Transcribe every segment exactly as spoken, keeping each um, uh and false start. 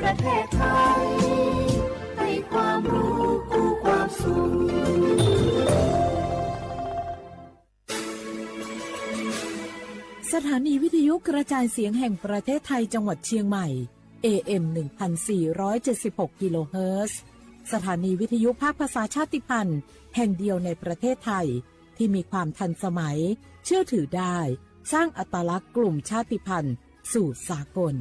ประเทศไทย ให้ความรู้คู่ความสุข สถานีวิทยุกระจายเสียงแห่งประเทศไทยจังหวัดเชียงใหม่ เอเอ็ม หนึ่งพันสี่ร้อยเจ็ดสิบหก กิโลเฮิรตซ์ สถานีวิทยุภาคภาษาชาติพันธุ์แห่งเดียวในประเทศไทย ที่มีความทันสมัย เชื่อถือได้ สร้างอัตลักษณ์กลุ่มชาติพันธุ์สู่สากล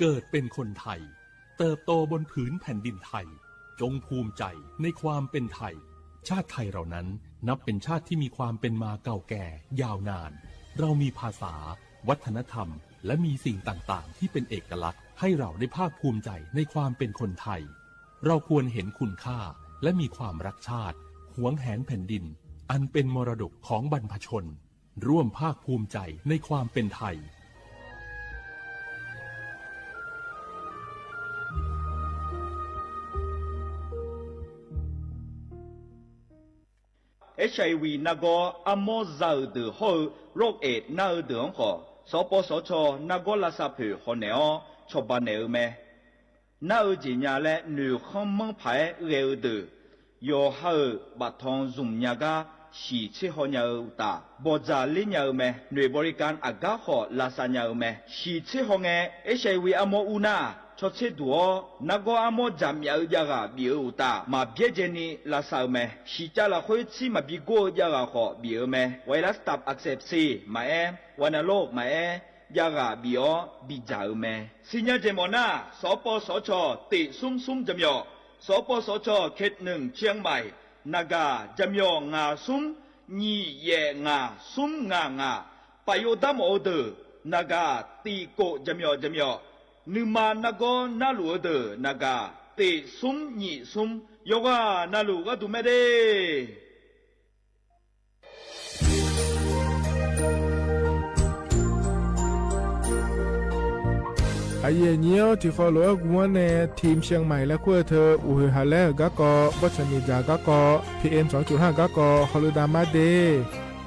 เกิดเป็นคนไทย เติบโตบนผืนแผ่นดินไทย จงภูมิใจในความเป็นไทย ชาติไทยเรานั้นนับเป็นชาติที่มีความเป็นมาเก่าแก่ยาวนาน เรามีภาษา วัฒนธรรม และมีสิ่งต่างๆ ที่เป็นเอกลักษณ์ ให้เราได้ภาคภูมิใจในความเป็นคนไทย เราควรเห็นคุณค่า และมีความรักชาติ หวงแหนแผ่นดิน อันเป็นมรดกของบรรพชน ร่วมภาคภูมิใจในความเป็นไทย HIV nargawr armawr za-euq deuq hawr-eu โรคเอดส์ nar-eu deuq-anr khawf, sawqpawv sawqcaw nargawr lavsav poeq hawnaeq-awr cawba naeq-eu mae. Nar-eu jeq nya laer noeqkhanr manr paq-aer ghae-eu deuq, yawqha-euq baftanq zmq nya gar shiq tser haw nya-eu uqtaf, bawqdzaq ler nya-eu mae. Noeq บริการ aqgar khawf lavsav nya-eu mae. Shiq tser haw ngae, HIV armawr ur nar, caw tser duq-awr nargawr armawr jaqmyaf-eu javghaq bif-eu uqtaf, maq byaerdzaeni lavsav-eu mae. Shiqcav lafkhoer tsir maqbi gor-eu javghaq khawf bif-eu mae. ไวรัสตับอักเสบซี maqaer, วัณโรค maqaer, javghaq bif-awr bidzaq-eu mae. Siqnya jeq mawf nar, sawqpawv sawqcawq ติด smr smr jaqmyawf, sawqpawv sawqcawq เขตหนึ่ง เชียงใหม่ naqgaq jaqmyawf ngaq smr nyiq yaef ngaq smr ngaq ngaq, paf yov dar mawf-eu deuq naqgaq ติด kof jaqmyawf jaqmyawf, nuima nargawr narluf-eu deuq naqgaq ติด smr nyiq smr, yawqghaq navluf gharduq mae de. Aqyuif aqnyir-awr, tiqkawv lof-aer gmr-anr nae ทีมเชียงใหม่ laer kur-eu teu, uqhoeq haq laer-euq garkawv, bawrtsanq miqdzaq garkawv, PM สองจุดห้า garkawv hawlui dav mar de.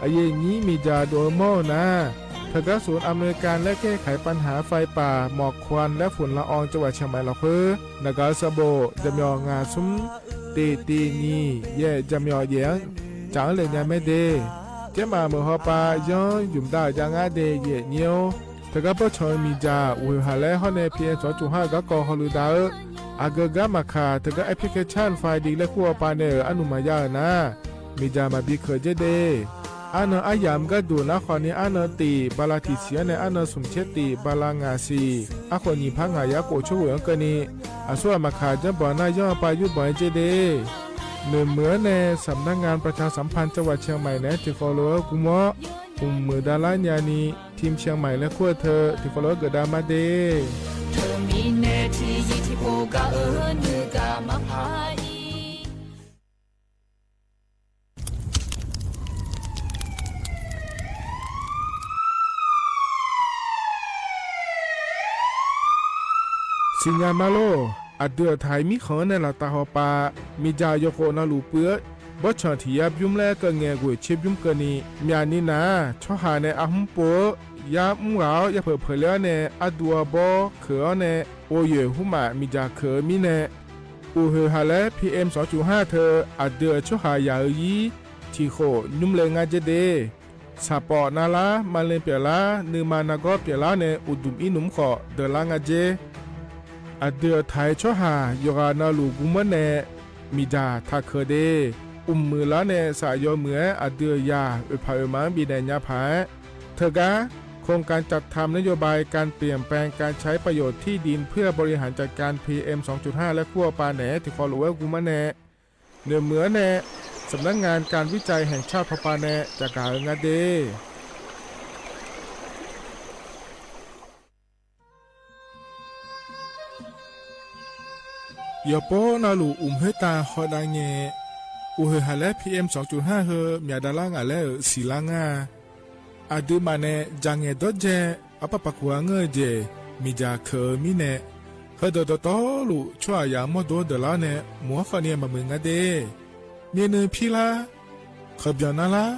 Aqyuif aqnyir miqdzaq dov-eu mawr-eu nar, teugar ศูนย์อำนวยการและแก้ไขปัญหาไฟป่า หมอกควันและฝุ่นละออง จังหวัดเชียงใหม่ lafkhoer naqgaq-eu sanqbof jaqmyawf ngaq smr, tiq tiq nyiq yaef jaqmyawf yaef-anr, tsaf-anr le nya mae de. Tsermaf meuq hawpav yanr ymq dav-euq jav ngar de, aqyuif aqnyir-or. Teugar bawrtsanq-eu miqdzaq uqhoeq haq laer hawr nae PM สองจุดห้า garkawv hawlui dav-eu, aqgeu gar maqkaq teugar แอปพลิเคชัน ไฟดี laer kur hawpav nae-euq arnuq maqya-euq nar, miqdzaq maqbi keuq dzer de. Arnan aryamq gharduq nar khawf ni, arnan tiq bala tiq siq-anr nae arnan smq tser tiq bala ngaq siq, arkhof nyiq par ngaq yar khof tsawrghoeq-anr keuvni, aqsurghaq maqkaq janrbanq nar yanr-eu pav yurbanq-aer dzer de. Noeqmuiq-anr nae สำนักงานประชาสัมพันธ์จังหวัดเชียงใหม่ naeq-aer tiqkawv lof-aer gmr-awr, mqmuiq dav lar nyani, ทีมเชียงใหม่ laer kur-eu teu tiqkawv lof-aer geuf dav mar de. Teumirnae tiqzir tiqpov gaq-eu nuigaq maqpar-ir. Siqnya mar lor. Aqdui-euq taq-iq mirkhanq-anr nae laftav hawpav, miqdzaq yawkhof navluf puiv-eu bawrtsanq tiq yar bymr laer keuv ngae ghoeq tser bymr keuvni, myaqni nar-aq, tsawrhaq nae arhmr pov-eu yar mr ghaq-awr yapeuq peuq ler-awr nae arduv arbawr keuq-awr nae, ghovyoeq hmrmaf miqdzaq keuq-eu mirnae, uqhoeq haq laer PM สองจุดห้า teu aqdui-euq tsawrhaq yaq-eu ir tiqkhof nymr le ngar dzer de. Saqpawf navlar, maqle pyeuflar, nuima nargawr pyeuflar nae uqduq ir nmr khawf deuq lar ngar dzer. Aqdui-euq taq-iq tsawrhaq yawqghaq navluf gmr-anr nae miqdzaq taq keuq de. Uqmuiq lar nae saf yawmuiq-aer aqdui-euq yaq oeqpaq oeqma-anr bifnaeq nya paq-aer, teugar โครงการจัดทำนโยบายการเปลี่ยนแปลงการใช้ประโยชน์ที่ดินเพื่อบริหารจัดการ PM สองจุดห้า laer kur hawpav naeq-aer tiqkawv lof-aer gmr-anr nae, noeqmuiq-anr nae สำนักงานการวิจัยแห่งชาติ hawpav nae caqgaq-eu ngar de. Yawqpov navluf uqmq khoertav hawdav ngae, uqhoeq haq laer PM สองจุดห้า heu myaq dav lar ngaq laer-euq siqlar ngar-a. Aqduimaf nae dzaq ngaeq dawrdzae, arpar paq kuq-a ngeur-eu jeq miqdzaq keuq-eu mirnae, heudeuq dawqtawvluf tsawrhaqzaq mawrdo-anr deuq lar-awr nae mq-anr khawf ni maqmuiq ngar de. Myavnuiv pirlar, khanqbyanq narlar,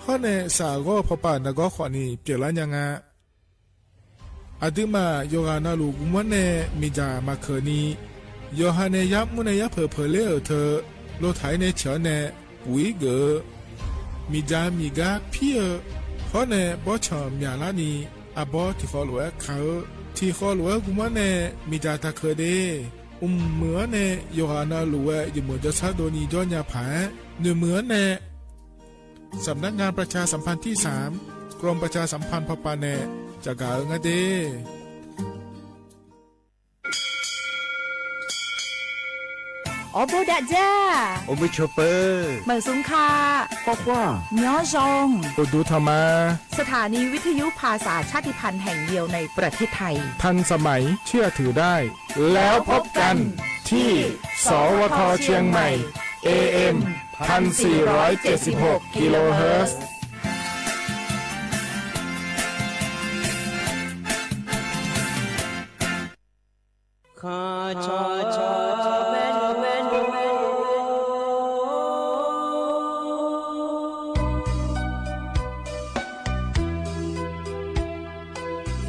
hawr nae saf ghawr-eu pawpav nargawr khawfni pyeuflar nya nga. Aqduimaf yawqghaq navluf guvmawr nae miqdzaq maqkeuq ni, yawqha nae yar mr nae yar peuq peuq ler-euq teu, lotaq-ir nae ciq-awr nae, uq-ir geuf-eu, miqdzaq miqgar pir-eu, hawr nae bawrtsanq myaqlar ni, arbawr tiqkhawv lof-aer ka-eu, tiqkhawv lof-aer guvmawr nae miqdzaq taqkeuq de. Mqmuiq-anr nae yawqghaq navluf-aer jeqmeuq jawrshar dovni jawr nya paq-aer, noeqmuiq-anr nae สำนักงานประชาสัมพันธ์ที่สาม กรมประชาสัมพันธ์ พป nae caqgaq-eu ngar de. Awrbo dav dzar, awrbo cawpeu, meuq smq ka, khawr khawr, nymr zaw, uqduq tanq ma. สถานีวิทยุภาษาชาติพันธุ์แห่งเดียวในประเทศไทย ทันสมัย เชื่อถือได้ แล้วพบกันที่ สวท เชียงใหม่ เอ เอ็ม พันสี่ร้อยเจ็ดสิบหก กิโลเฮิรตซ์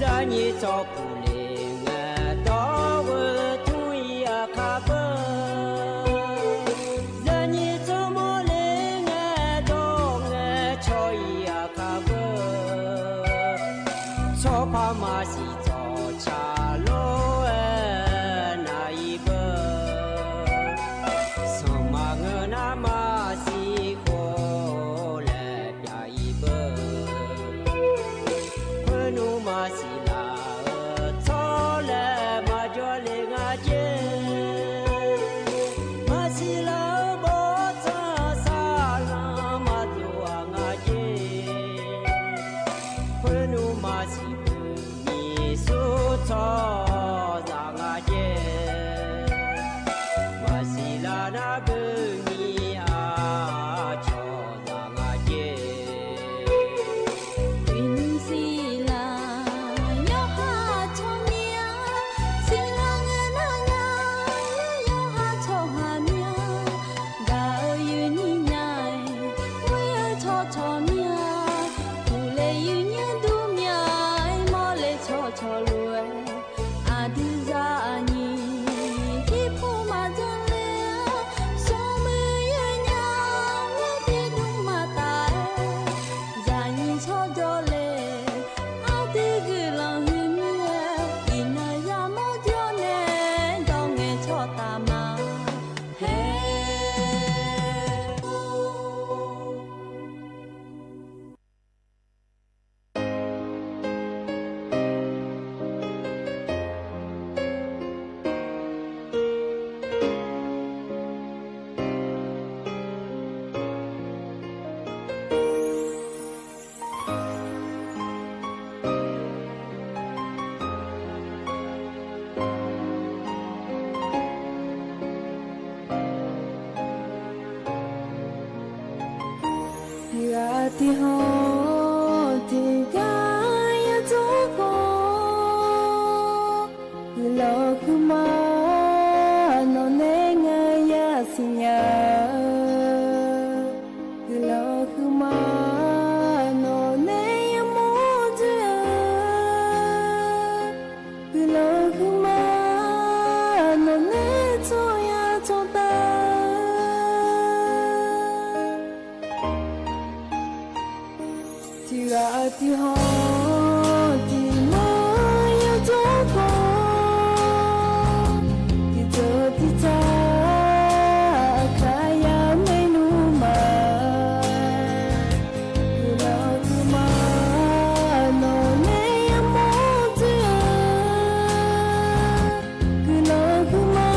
Zaqnyiq tsawrpuq le ngae dawr-eu tmr-ir aqkar beu. Zaqnyiq tsawrmawr le ngae dawr ngae caw-ir aqkar beu. Tsawrpar maqsiq tsawrca lof-aer nav-ir beu. Sanqma ngeur nar maqsiq khof laer pyav-ir beu. Khoernmr maqsiq laf-eu tsawrlaer maqjawr le nga jer. Maqsiq laf-eu bawrtsanq saqlanq maqdov-aq nga jer. Khoernmr maqsiq beu nyiq sur tsawr zaq nga jer. Maqsiq laf nar beu nyiq aqcawq zaq nga jer. Uiqnymr siqlar yawqha tsawrmyanr, siqlar ngae nar nya yawqha tsawrhaq myanr. Gaq-eu yuif nyir nya-aer, ghoer-eu tsawrcawq myanr. Uqle yuif nyaer dur myanr-aer, mawrle tsawrcawq lof-aer, aqdui zaqnyiq irpov maqdzanr le-a, smrmuiq yaer nya-aer, tiqdmr maqtaf-aer, zaqnyiq tsawrjawr le. Aqdui guiqlanq huiqmyr-aer, iqnan yamawr jawr nae, dawr ngae tsawrtaf ma. Haer. Tiqghaq tiqhawq tiqgar yadawr khawf, guiqlanq huiqma nawqnae ngaq yasiq nya-eu, guiqlanq huiqma nawqnae yamawr dzoer-eu, guiqlanq huiqma nawqnae tsawrya tsawrtav. Tiqghaq tiqhawq tiqmawr yawdzanr khawf, tiqdzeuq tiqdzaq aqkaq yamaernmr ma. Guiqlanq huiqma nawqnae yamawr dzoer-eu, guiqlanq huiqma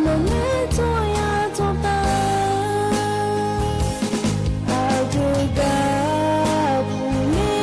nawqnae tsawrya tsawrtav. Aqdui gaq puq le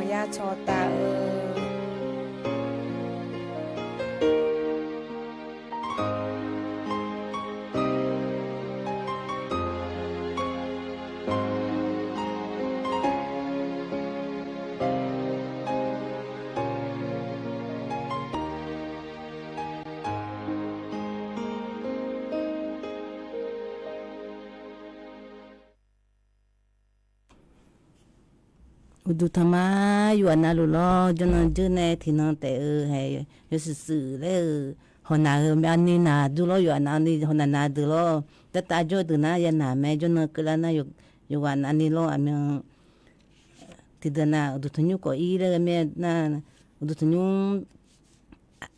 ya cawqtaf-eu. Uqduq tanqma yawqha navluf lawr, jawrnan jeur nae tiqnan taef-eu hae, yawshuif shuif laer-eu, hawq naq-eu myav ni naq dur lawr, yawqha nav ni hawq naq naq deuq lawr, dartav jawr deuq nar ya naq mae, jawrnan keuvlar nar yawqghaq nav ni lawr aqmyan. Tiqdeuq nav uqduq tanqnymr khawf ir laer ghae mae nar, uqduq tanqnymr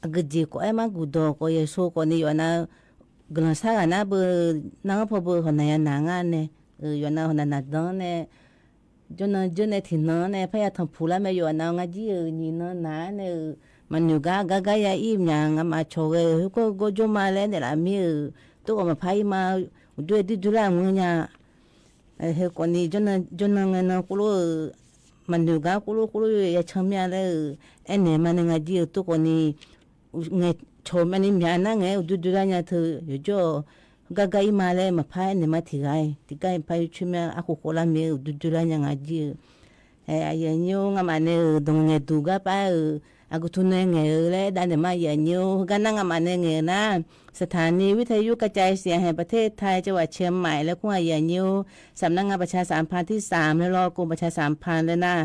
aqgeujeq khawf-aer mar guqdawq khawf, yaeqsho khawf ni yawqha nav guiqlanq shar ghaq nar beu, nar-anr paw beu hawq naq ya naq ngar nae, yawqha nav hawq naq naq dan-anr nae, jawrnan jeur nae tiqnan-anr nae parya tanqpuq lar mae, yawqha nav ngar jir-euq nyiq nan naq-aer nae-euq maqnoeq gar gar gar ya ir myaq, ngamaf cawq ghae-euq khoergawr jawr ma laer naeqlaf mir-euq, tov ghawq maqpar ir ma, uqdur-aer duidui lar maqngeur nya. Heu khawf ni jawrnan ngae nan khoerlof-euq maqnoeq gar khoerlof khoerlof ya can mir-a laer-euq aernaeq ma nae ngar jir-euq tov khawf ni, ngae cawq myav ni myaq nar ngae-aer uqdur doe lar nya teu yawqjawr-awq, gar gar ir ma laer maqpar aernaeq ma tiq ghaq-iq tiqgar-iq par yawcoer mir-a, arkhof khof lar mir-eu uqdur doe lar nya ngar jir-eu. Aqyuif aqnyir-or, ngamaf nae-euq dawq ngaeqduq gar par-euq aqgeu tu nae ngaeq-eu laer aerdav naeq ma aqyuif aqnyir-or, heugar nar ngamaf nae ngaeq-eu nar, สถานีวิทยุกระจายเสียงแห่งประเทศไทย จังหวัดเชียงใหม่ laer kur aqyuif aqnyir-or, สำนักงานประชาสัมพันธ์ที่สาม laer lawr, กรมประชาสัมพันธ์ laer nar,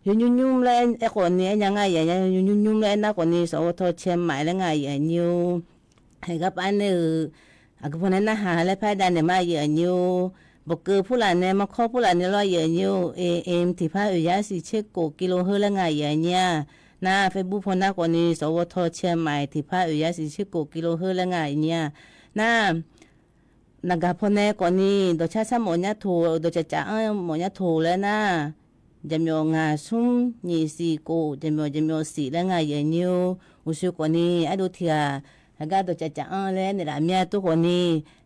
yawnymr nymr laer aerkhawf ni aernya ngar aqyuif aqnyir, yawnymr nymr laer aernar khawf ni สวท เชียงใหม่ laer ngar aqyuif aqnyir-or. Heugar par nae-euq aqgeu paw nae narhaq laer par aerdav naeq ma aqyuif aqnyir-or, bawqkeuv purlaf nae markawr purlaf nae lawr aqyuif aqnyir-or, AM tiqpar oeq yar siq tser kof กิโลเฮิรตซ์ laer ngar aqyuif aqnyir-a. Nar Facebook paw nar khawf ni สวท เชียงใหม่ tiqpar oeq yar siq tser kof กิโลเฮิรตซ์ laer ngar aqyuif aqnyir-a. Nar naqgaq paw nae khawf ni dawqcar sar mawf nyar toq, dawqcaf caf-anr mawf nyar toq laer nar, jaqmyawf ngaq smr nyiq siq kof, jaqmyawf jaqmyawf siq laer ngar aqyuif aqnyir-or, uqshoe khawf ni ardov tiq ghaq, heugar dawqcaf caf-anr laer naeqlaf mir-a tov khawf ni,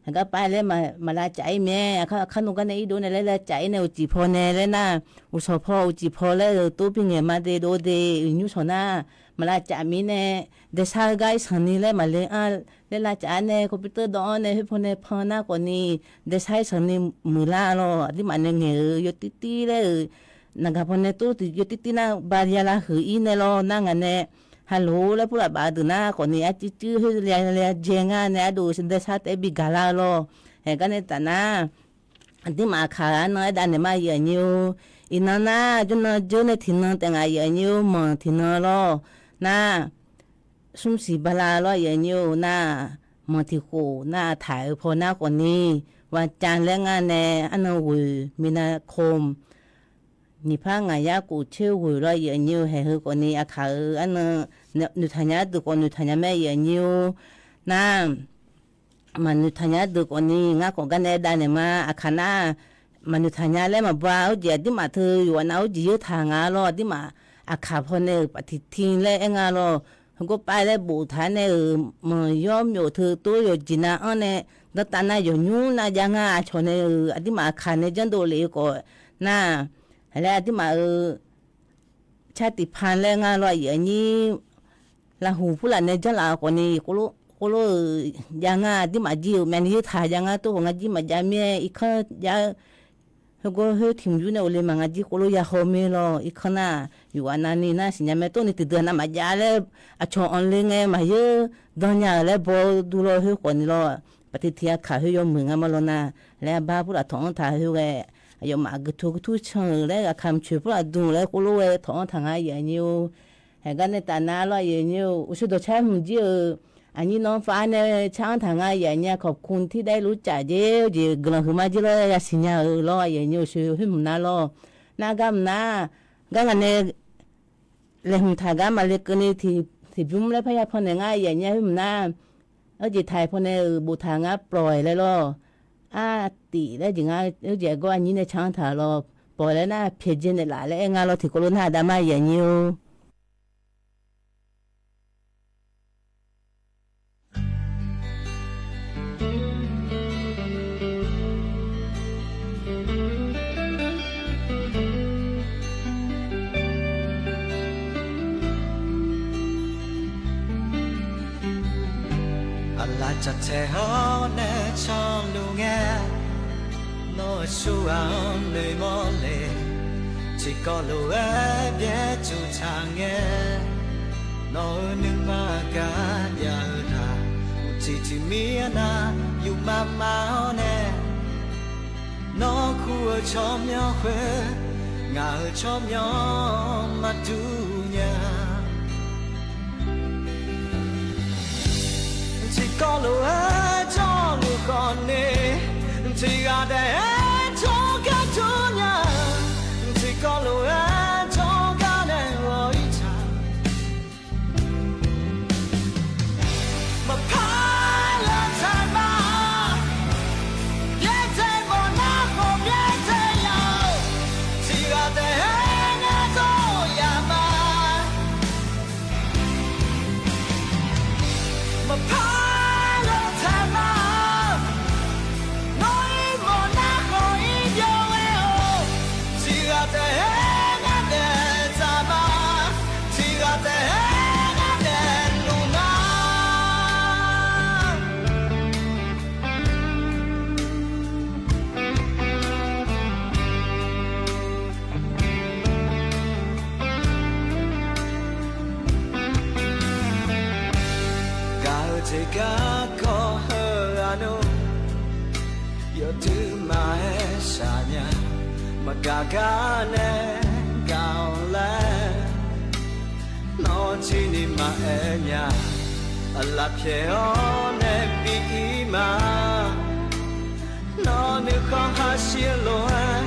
heugar par laer maqlavcaf ir mae, aqkar nmr gar nae irdov nae laer lavcaf ir nae uqcif paw nae laer nar, uqshawq paw uqcif paw laer-euq tov bingaeq ma de dov de, uqnymr shawq nar, maqlavcaf mir nae, daesar heugar irsanq ni laer maqle-anr laer lavcaf-ar nae computer dawv-anr nae khoer paw nae pan nar khawf ni, daesar irsanq ni muiqlar lawr, aqduimaf nae ngaeq-euq yawtirtir laer-euq, naqgaq paw nae tov tiq yawtirtir nar ba ya lavhuiq ir nae lawr nar ngaq nae, haloq laer purlaf baf-eu deuq nar khawf ni arcuir cuir khoer ya ya jae ngar nae ardov daesar taef-aer bi gaqlar-eu lawr. Haeq gar nae taf nar, aqduimaf aqkaq-euq arnan aerdav naeq ma aqyuif aqnyir-or, iqnan nar jawrnan jeur nae tiqnan taef ngaq aqyuif aqnyir-or, manq tiqnan lawr nar, smr siq bala lawr aqyuif aqnyir-or nar, manq tiq khof nar taq-euq paw nar khawf ni, วันจันทร์ laer ngar nae arnan ghoeq มีนาคม nyiq par ngaq yar kof tser ghoeq lawr aqyuif aqnyir-or, haeq heu khawf ni aqkaq-euq arnan noeqtaq nya deuq khawf noeqtaq nya mae aqyuif aqnyir-or nar, maqnoeqtaq nya deuq khawf ni ngar khawf gar nae aerdav naeq ma aqkaq nar, maqnoeqtaq nya laer maqbaw-a. Urjeq aqduimaf teu yawqghaq nav urjeq yeur taq nga lawr, aqduimaf aqkaq paw nae-euq paf tiq tiq laer aer nga lawr, heugawr pav laer boftaq nae-euq manq yawr myawf teu tov yawqjeq nav-anr nae, danrtav nav yawqnymr nav jav ngar aqcawq nae-euq aqduimaf aqkaq nae janrdov lef-eu khawf nar, laer aqduimaf-euq car tiqpan laer ngar lawr aqyuif aqnyir, lavhuq purlaf nae janrlaf-eu khawf ni khoerlof-euq jav ngar aqduimaf jir-euq myavni yeur taq jav ngar tov khawf ngar jir maqjav mir-aer irkanr jav-eu, heugawr khoer tiq mq yur nae ghofle ma ngar jir khoerlof ya haw mir lawr irkanr nar, yawqghaq navni nar siqnya mae tov ni tiqdeuq nav maqjav laer, aqcawq anqle ngae maqyeur dan nya-euq laer baw dur lawr khoer khawf ni lawr, paf tiq tiq aqkaq khoer yawmuiq ngar ma lawr nar, laer arbar purlaf tawq-anr taq khoer ghae, aqyawfmaf aqgeu tur geu tur can-euq laer aqkaq mqcoeq purlaf dm laer khoerlof ghae tawq-anr taq ngar aqyuif aqnyir-or, haeq gar nae taf nar lawr aqyuif aqnyir-or, uqshoe dawqcar hmq jir-euq aqnyir nan-anr fav-aer nae car-anr taq ngar aqyuif aqnyir-a, ขอบคุณที่ได้รู้จัก jeq-eu jeq guiqlanq huiqma jir lawr yasiq nya-euq lawr aqyuif aqnyir uqshoe khoer hmq nar lawr, nar gar mq nar, gar ngaq nae laeqhmq taq gar maqle keuvni tiqbymr laer parya pan naeq ngar aqyuif aqnyir khoer mq nar, arjeq taq-iq paw nae-euq boftaq ngar plof-aeq laer lawr, artif laer jeq ngar arjeq aqgawr aqnyir nae car-anr taq lawr, pawf laer nar pyaeqdzae naeqlaf laer aer ngar lawr tiqkawv lof nar aqda mar aqyuif aqnyir-or. Aqcawq taeq hawr nae canluf ngae, nawq-euq surghaq-anr noeqmawr le. Tiqkawv lof-aer byaerdzuq tsaq ngae, nawq-euq nuima gaq jav-eu taq. Uqcif tiqmir-anr nar yufmav mav-awr nae, nawr kur-eu tsawrmyanr khoer, ngaq-euq tsawrmyanr maqdur nya. Tiqkawv lof-aer jawrluf khawf ni, tiqghaq taef-aer tsawrgar dur nya. Tiqkawv lof-aer tsawrgar nae ghawq-ir taq. Maqpar-eu taqma, byaerdzae mawf nar khawf byaerdzae ya-eu, tiqghaq taef-aer ngar dawr yama. Maqpar-eu taqma, nawr-ir mawf nar khawf-ir byov ghae-awq, tiqghaq taef-aer ngar daeq taqma, tiqghaq taef-aer ngar daeq luf nar. Gaq-eu jeq garkawv heu-aq nmr, yawduir maqaer shaq nya. Maqgaq gar nae gaq-awq laer, nawr jir ni maqaer nya. Aqlaf pyaeq-awr nae bi-ir ma. Nawq nuikhanr khaqshir-eu lof-aer,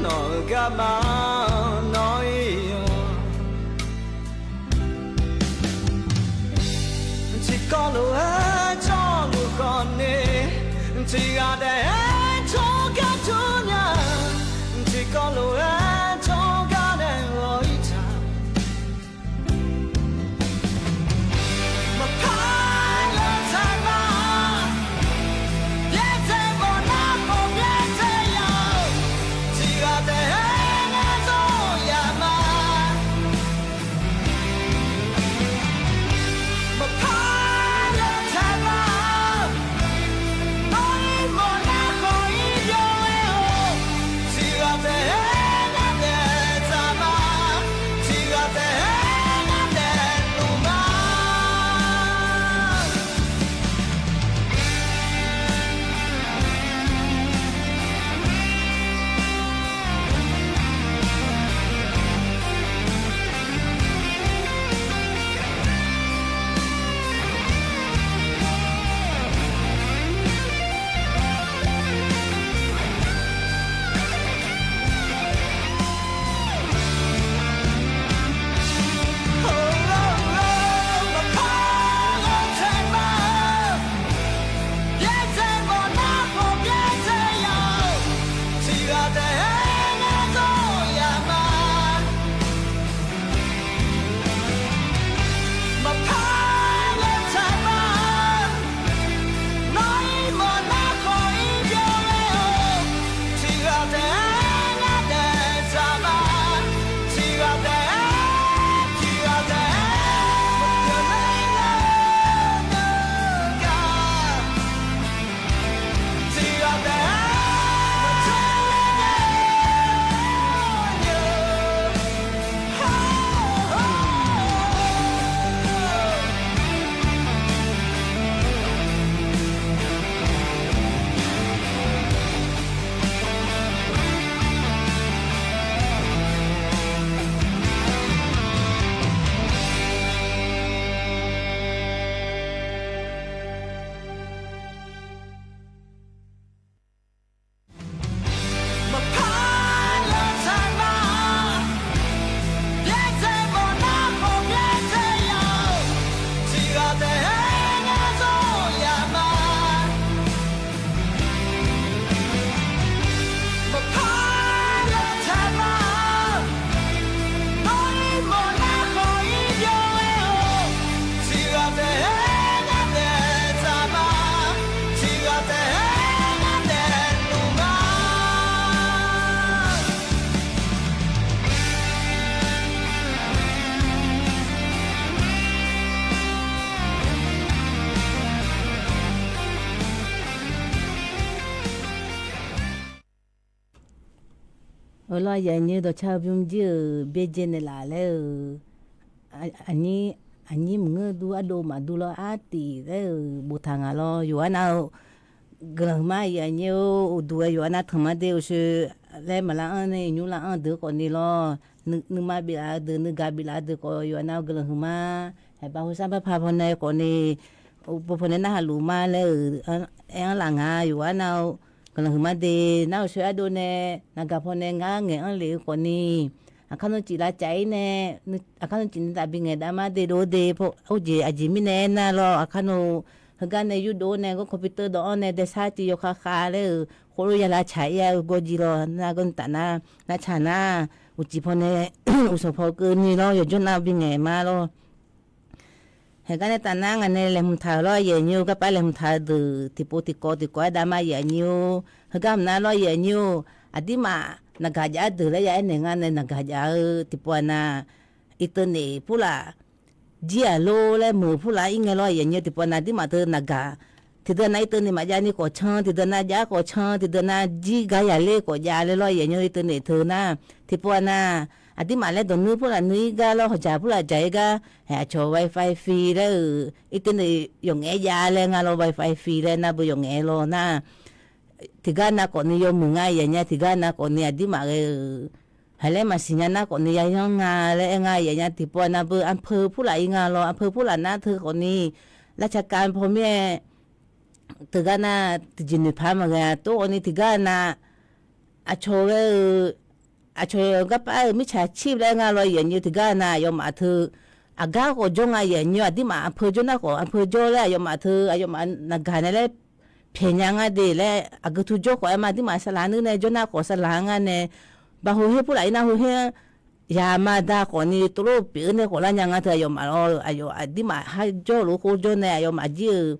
nawq-euq garma-anr nawr-ir-awq. Tiqkawv lof-aer jawrluf khawf ni, tiqghaq taef-aer tsawrgar dur nya. Tiqkawv lof-aer tsawrgar nae ghawq-ir taq. Maqpar-eu taqma, byaerdzae mawf nar khawf byaerdzae ya-euq, tiqghaq taef-aer ngar dawr yama. Maqpar-eu taqma, nawr-ir mawf nar khawf Lawr, aqyuif aqnyir dawqcar-eu bymr jir-euq byaerdzae naeqlaf laer-euq, aqnyir maqngeur dur ardov maqdur lawr artif laer-euq boftaq ngaq lawr. Yawqha nav-eu guiqlanq huiqma aqyuif aqnyir-or, uqduq-aer yawqha nav tanqma de uqshoe laer maqlar anr nae iqnymr lar anr deuq khawfni lawr. Nuima biflaf-eu deuq nuigaq biflaf-eu deuq khawf yawqha nav-eu guiqlanq huiqma. Haeqbav hosar barpaq pawnae khawfni, pawnae narhaq luf ma laer-euq aer-anr laf nga. Yawqha nav-eu guiqlanq huiqma de. Nar uqshoe ardov nae naqgaq pawnae ngar ngaeq anr lef-eu khawfni, aqkar nawr cif lavcaf-ir nae, aqkar nawr cif ni taf bingaeq dav mar de dov de. Or jeq aqjeq mirnae aernar lawr, aqkar nawr heugar nae yurdov nae gawr computer dawv-anr nae daesar civ yawkhav khav laer-euq khoerlof ya lavcaq-ir-a. Gawrjir lawr nar gawr ni taf nar, narcaq nar, uqcif pawnae uqsanq paw keuvni lawr yawqjawr nav bingaeq ma lawr. Haeqgar nae taf nar ngaq nae laeqhmq taq-euq lawr aqyuif aqnyir-or, garpav laeqhmq taq-eu deuq tiqpov tiqkawv tiqkawv-aer dav ma aqyuif aqnyir-or. Heugar mq nar lawr aqyuif aqnyir-or, aqdirmaf naqgaq jav-aer deuq laer ya aernaeq nga nae naqgaq jav-eu tiqpov-a nav, iqteunaeq purlaf jir-aq lor laer meuq purlaf-ir ngae lawr aqyuif aqnyir-or. Tiqpov-a nav aqdirmaf teu naqgaq, tiqdeuq nav iqteunaeq maqjav ni khawf can, tiqdeuq nav jav khawf can, tiqdeuq nav jir ga yaqler khawf jav laer lawr aqyuif aqnyir-or. Iqteunaeq teu nar, tiqpov-a nav, aqdirmaf laer dawq nuir purlaf nuir-ir gar lawr, hawqjaq purlaf jaq-ir gar, haeq aqcawq wifi fi laer-euq iqteunaeq yawqngaef jav laer nga lawr, wifi fi laer nar beu yawqngaef lawr nar, tiqgar nav khawfni yawmuiq nga aqyuif aqnyir-a. Tiqgar nav khawfni aqdirmaf ghae-euq haiq laer maqsiq nya nar khawfni yayanr nga laer aer nga aqyuif aqnyir-a. Tiqpov-a nav beu anpeu purlaf-ir nga lawr, anpeu purlaf nar teu khawfni lavcaqkav paw mir-aer teugar nav tiqjeq noeqpaq maqghae-a. Tov khawfni tiqgar nav aqcawq ghae-eu, aqcawq garpav-euq mirtsaq cir laer nga lawr aqyuif aqnyir-or. Tiqgar nav aqyawfmaf teu aqgar khawf jawr nga aqyuif aqnyir-or. Aqdirmaf anpeu jawr nar khawf anpeu jawr laer aqyawfmaf teu aqyawfmaf naqgaq nae laer pyaeq nya nga de laer aqgeu tu jawr khawf aer ma. Aqdirmaf saqlaq nuir nae jawr nar khawf saqlaq-anr ngar nae ba heuher purlaf-ir nar heuher-anr yaq ma da khawfni tov lof pyeuf-eu nae khawf lar nya nga teu aqyawfmaf lawr. Aqyawf aqdirmaf har jawr lof-aer khoer jawr nae aqyawfmaf jir-euq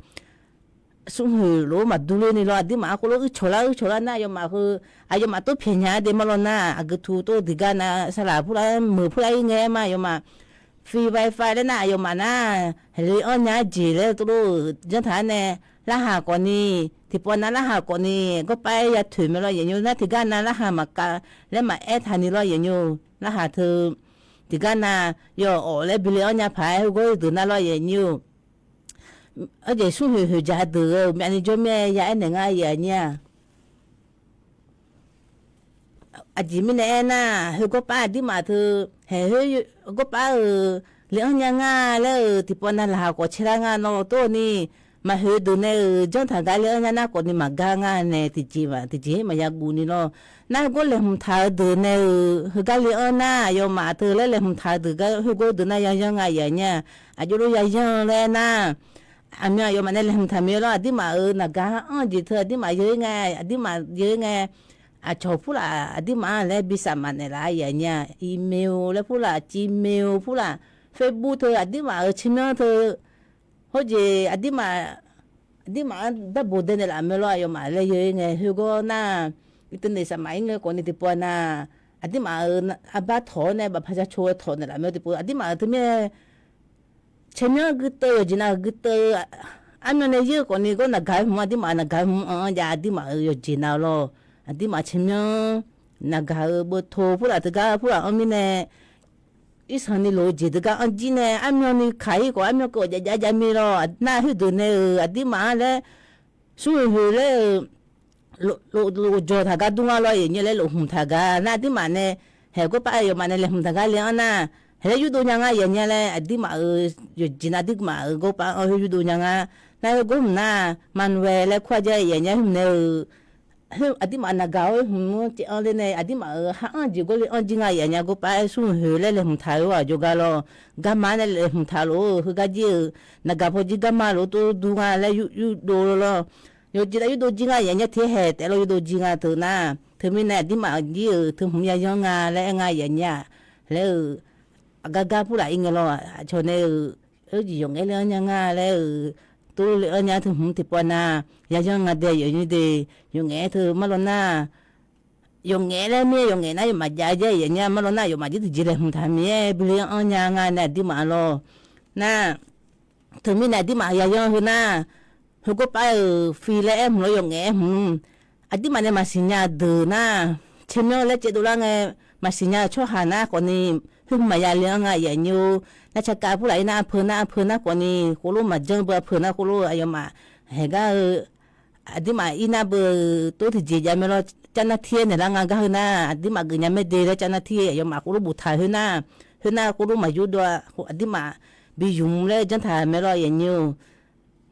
smrhuiq lof-aer maqdur ler ni lawr. Aqdirmaf-anr khoerlof uircawq lar uircawq lar nar aqyawfmaf heu aqyawfmaf tov pyaeq nya-a de ma lawr nar, aqgeu tu tov tiqgar nav saqlaq purlar-aer meuq purlar-ir ngae aer ma aqyawfmaf fi wifi laer nar aqyawfmaf nar, haeq le anr nya-ar jeq laer tov lof-euq janr taq-ar nae, larhaq khawfni, tiqpov nav larhaq khawfni, gawrpav-aer ya toeq mae lawr aqyuif aqnyir-or. Nar tiqgar nav larhaq maqkav laer maqaer taq ni lawr aqyuif aqnyir-or. Larhaq teu tiqgar nav yawawf laer bi le anr nya paq-aer heugar deuq nar lawr aqyuif aqnyir-or. Arjeq smrhuiq hoeqjaq deuq-euq myavni jawr mir-aer ya aernaeq ngar aqyuif aqnyir-a. Aqjeq mirnae aernar, heu gawrpav aqdirmaf teu, haeq heu gawrpav-euq le anr nya nga laer-euq tiqpov nav laqkhaq khawf caerlar nga nawr tov ni, maqhoeq deuq nae-euq janr taq gar le anr nya nar khawfni maqgar nga nae tiqjeq-a tiqjeq-aer maqya guv ni lawr. Nar heugawr laeqhmq taq-eu deuq nae-euq heugar le anr nar aqyawfmaf teu laer laeqhmq taq-eu deuq gar heugawr deuq nar yayanr nga aqyuif aqnyir-a. Aqjox lof yayanr laer nar, aqmyan aqyawfmaf nae laeqhmq taq mir-aer lawr aqdirmaf-euq naqgaq-anr anr-eu jeq teu aqdirmaf yeu-ir ngae, aqdirmaf yeu-ir ngae, aqcawq purlaf aqdirmaf-anr laer bi saf maf naeqlaf aqyuif aqnyir-a. Email laer purlaf, Gmail purlaf, Facebook teu aqdirmaf-euq caermyanr teu, hawjeq aqdirmaf, aqdirmaf-anr darboq dae naeqlaf mae lawr aqyawfmaf laer yeu-ir ngae heugawr nar, iqteunaeq saf maf-ir ngae khawfni tiqpov nav, aqdirmaf-euq arbar tawq-awr nae bafpa ja co-aer tawq naeqlaf mae tiqpov aqdirmaf-euq teumirnae caermyanr guiteuv yawqjeq nav guiteuv-eu armyan nae yeur-eu khawfni gawr naqgaq-aer hmq-anr aqdirmaf naqgaq-aer hmq-anr anr jav aqdirmaf-euq yawqjeq nav lawr. Aqdirmaf caermyanr naqgaq-euq beuto purlaf teugar purlaf anr mirnae, irsanq ni loq-eu jeq teugar anr jir nae armyan ni kaq-ir khawf armyan keuv-awq jav jav jav mir lawr. Nar khoerdeuq nae-euq aqdirmaf-anr laer smrhuiq hoeq laer-euq lof jawq taq gar dur nga lawr aqyuif aqnyir laer lof hmq taq gar nar aqdirmaf nae, haeq gawrpav aqyawfmaf nae laeqhmq taq gar le anr nar, haeq laer yurdov nya nga aqyuif aqnyir laer aqdirmaf-euq yawqjeq nav aqdirmaf-euq gawrpav-anr heu yurdov nya nga. Nar heu gawr hmq nar, Manuel laer kur-a jav aqyuif aqnyir hmq nae-euq aqdirmaf naqgaq-awr hmq-anr caev anr ler nae aqdirmaf-euq ha anr jeq gawr le anr jir nga aqyuif aqnyir gawrpav-aer smrhuiq hoeq laer laeqhmq taq-eu aqjox gar lawr. Garma nae laeqhmq taq lof-eu heugar jir-euq naqgaq paw jir garma lof-aer tov dur nga laer yurdov lawr. Yawqjeq nav yurdov jir nga aqyuif aqnyir tiq haeq taef lawr yurdov jir nga teu nar, teumirnae aqdirmaf jir-euq teu hmq yayanr nga laer aer nga aqyuif aqnyir-a. Laer-euq aqgar gar purlaf-ir ngae lawr aqcawq nae-euq, oerjeq yawqngaef le anr nya nga laer-euq, tov le anr nya teu hmq tiqpov nav yayanr nga de aqyuif aqnyir de, yawqngaef-aer teu mar lawr nar, yawqngaef laer mir-aer yawqngaef nar yawmaf jav-eu jav aqyuif aqnyir mar lawr nar aqyawfmaf jir tiqjeq laeqhmq taq mir-aer bi le anr nya nga nae aqdirmaf lawr. Nar teumirnae aqdirmaf yayanr heu nar, heugawr pav-euq fi laer aer hmq lawr yawqngaef aer hmq, aqdirmaf nae maqsiq nya deuq nar, caermyanr laer caevdov lar ngae, maqsiq nya-eu tsawrhaq nar khawfni, khoer hmq maqya le-anr nga aqyuif aqnyir-or. Nar tsaqkav purlaf-ir nar arpeu nar arpeu nar khawfni, khoerlof maqjanr beu arpeu nar khoerlof aqyawfmaf haeq gar-eu, aqdirmaf ir nar beu tov tiqjeq jav mae lawr, carnar tir-aer naeqlar nga gar heu nar, aqdirmaf geufnya maerde laer carnar tir aqyawfmaf khoerlof boftaq khoer nar, khoer nar khoerlof maqyur dov-a, aqdirmaf bi yumq laer janr taq mae lawr aqyuif aqnyir-or.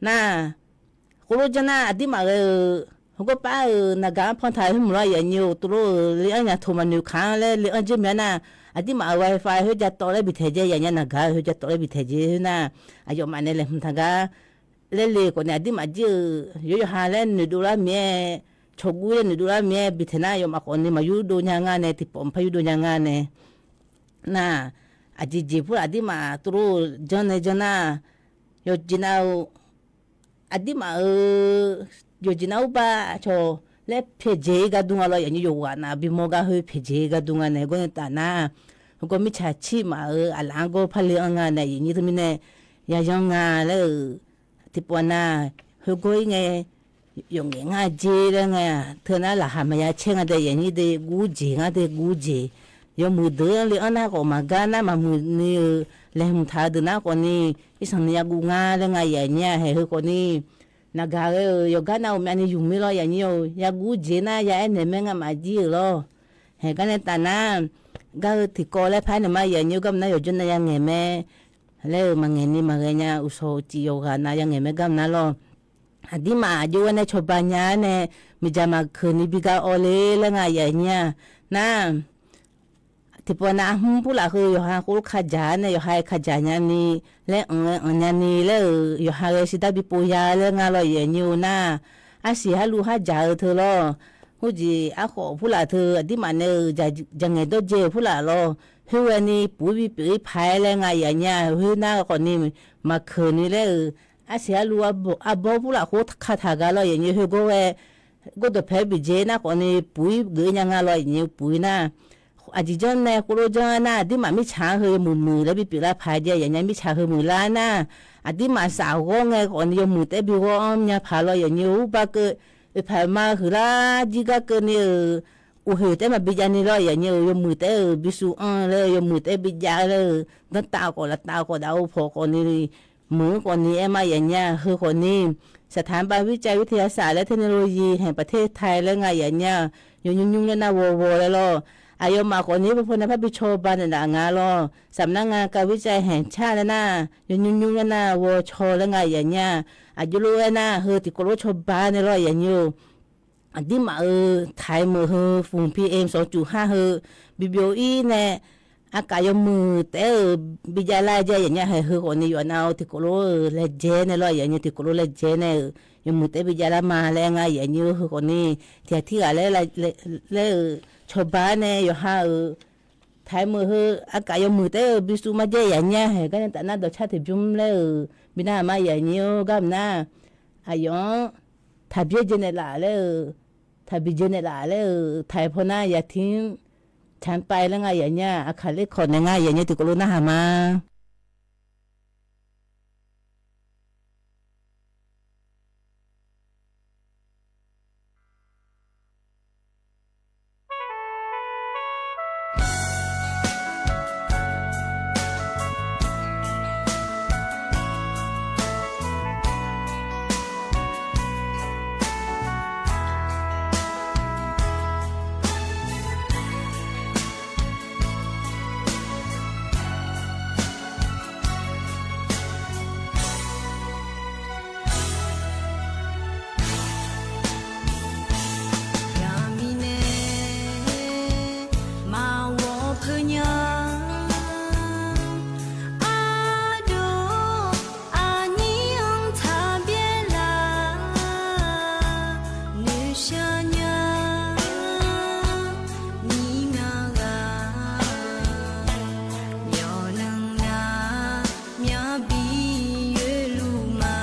Nar, khoerlof janr nar aqdirmaf ghae-euq, heugawr par-euq naqgaq-anr pantaq-eu khoer mq lawr aqyuif aqnyir-or, tov lof-euq le-anr nya toq maqnoeq kaq-anr laer le-anr jir mya nar, aqdirmaf-euq wifi khoer ja tawv laer bi taeq jae yaf nya naqgaq-eu khoer ja tawv laer bi taeq jae khoer nar, aqyawfmaf nae laeqhmq taq gar laer le khawfni aqdirmaf jir-euq yawr yawqha laer noeqdov lar mir-aer, cawqguv laer noeqdov lar mir-aer bi taeq nar aqyawfmaf khawfni maqyur dov nya nga nae tiqpawf mqpar yur dov nya nga nae. Nar, aqjeq jeq purlaf aqdirmaf tov lof-euq janr nae janr nar, yawqjeq nav-eu aqdirmaf-euq yawqjeq nav urbar cawq laer pyaeqjeq-ir gar dur nga lawr aqyuif aqnyir, yawqghaq nav bimawr gar khoer pyaeqjeq-ir gar dur nga nae gawr nae taf nar, heugawr mirtsaq cir maf-euq aqlaf-anr gawr par le-anr nga nae aqyuif aqnyir teumirnae yayanr nga laer-euq tiqpawf nav, heugawr-ir ngae, yawf ngaef ngar jer laer ngae-aq teu nar laqkhaq maqya caer nga de aqyuif aqnyir de guv jeq ngar de guv jeq, yawmuiq deuq-anr le-anr nar khawf maqgar nar maqmuiq ni-euq laeqhmq taq-eu deuq nar khawfni, irsanq ni yaguv ngar laer nga aqyuif aqnyir-a haeq heu khawfni, naqgaq ghae-euq yawqgar nav-euq myavni yumq mir lawr aqyuif aqnyir-or, yaguv jeq nar ya aer naeq mae ngar maqjir-euq lawr. Haeq gar nae taf nar, gar heu tiqkawv laer par naeq ma aqyuif aqnyir-or, garma nar yawqjawr nav ya ngaeq mae laer-euq maqngaeq ni maqghae nya uqshawq uqcif yawqghaq nav ya ngaeq mae garma nar lawr. Aqdirmaf aqjox-aer nae cawba nya-aer nae miqdzaq maqkeuq ni bi gar awv le laer nga aqyuif aqnyir-a. Nar, tiqpawf nav arhmr purlaf heu yawqha khoerlof kajaq-aer nae yawqha-aer kajaq nyani laer anq-aer anq nyani laer-euq yawqha ghae shidar bi pov ya laer nga lawr aqyuif aqnyir-or nar, arsiq harluv hardzaq-eu teu lawr. Khoerjeq arkhawf purlaf teu aqdirmaf nae-euq jaqngaeq dawrdzae-euq purlaf lawr. Khoerghae ni puq-ir bipyeuf-ir paq-aer laer nga aqyuif aqnyir-a, khoernar khawfni maqkeuq ni laer-euq arsiq harluv arbawr purlaf khoer kataq gaq lawr aqyuif aqnyir, heugawr ghae gawrdawq paeq-aer bidzae nar khawfni puq-ir geuf-ir nya nga lawr aqyuif aqnyir puq-ir nar, aqjeq janr nae khoerlof janr-aer nar aqdirmaf mirtsaq-anr heu yawmuiq muiq laer bipyeuf lar paq jae aqyuif aqnyir mirtsaq heu muiqlar nar, aqdirmaf saf ghawr ngae khawfni yawmuiq taef-aer bi ghawr-anr nya paq lawr aqyuif aqnyir-or, urbar keuv oeqpaq ma huiqlar jir gar keuvni-euq uqhoeq taef-aer maqbi javni lawr aqyuif aqnyir-euq yawmuiq taef-aer-euq bisuv anr laer yawmuiq taef-aer bi jav laer-euq danrtav khawf laftav khawf daqov pawq khawfni muiq-anr khawfni aer ma aqyuif aqnyir-a, heu khawfni saqtaq-anr bav vir cav vir te yasaq laer technology haeq paqter tai laer nga aqyuif aqnyir-a, yawnymr nymr laer nar ghawghaw laer lawr. Aqyawfmaf khawfni paw nae parbi cawba naeqlaf nga lawr. Saqmq nar nga kav vir cav haeq car laer nar yawnymr nymr laer nar ghaw caw laer nga aqyuif aqnyir-a. Aqjox lof-aer nar heu tiqkawv lof cawba nae lawr aqyuif aqnyir-or. Aqdirmaf-euq taiq meuq heu fum PM sanqcuf har heu bi byov-ir nae aqkaf yawmuiq taef-aer-euq bi javlar jav aqyuif aqnyir-a, haeq heu khawfni yawf nav-eu tiqkawv lof-euq laejae nae lawr aqyuif aqnyir tiqkawv lof laejae nae-euq yawmuiq taef-aer bi javlar ma laer nga aqyuif aqnyir-or, heu khawfni tiqghaq tirghaq laer-euq cawba-aer nae yawqha-euq taiq meuq heu aqkaf yawmuiq taef-aer-euq bisuv marjaer aqyuif aqnyir-a, haeq gar nae taf nar dawqcar tiqbymr laer-euq bi nar-aq ma aqyuif aqnyir-or, garma nar aqyawf-anr taqbyaer jae naeqlaf laer-euq, taqbi jae naeqlaf laer-euq taiq paw nar yaqtir-anr canpai laer nga aqyuif aqnyir-a, aqkaq ler kawq naeq nga aqyuif aqnyir tiqkawv lof narhaq ma. Yamiq nae maqghawq peunya, ardov aqnyir-anr taqbyaer laf noeqshaq nya, nyiq myav ghaq yawqnan nar myavbi yoerluf ma,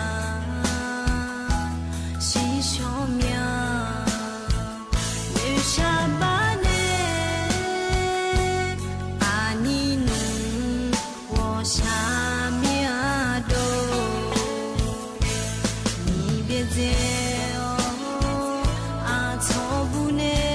shiqshawq myav noeqshaq bar nae, aqnyir nmr ghawqshaq myav dov, nyiq byaerdzae-awr aqcawq bu nae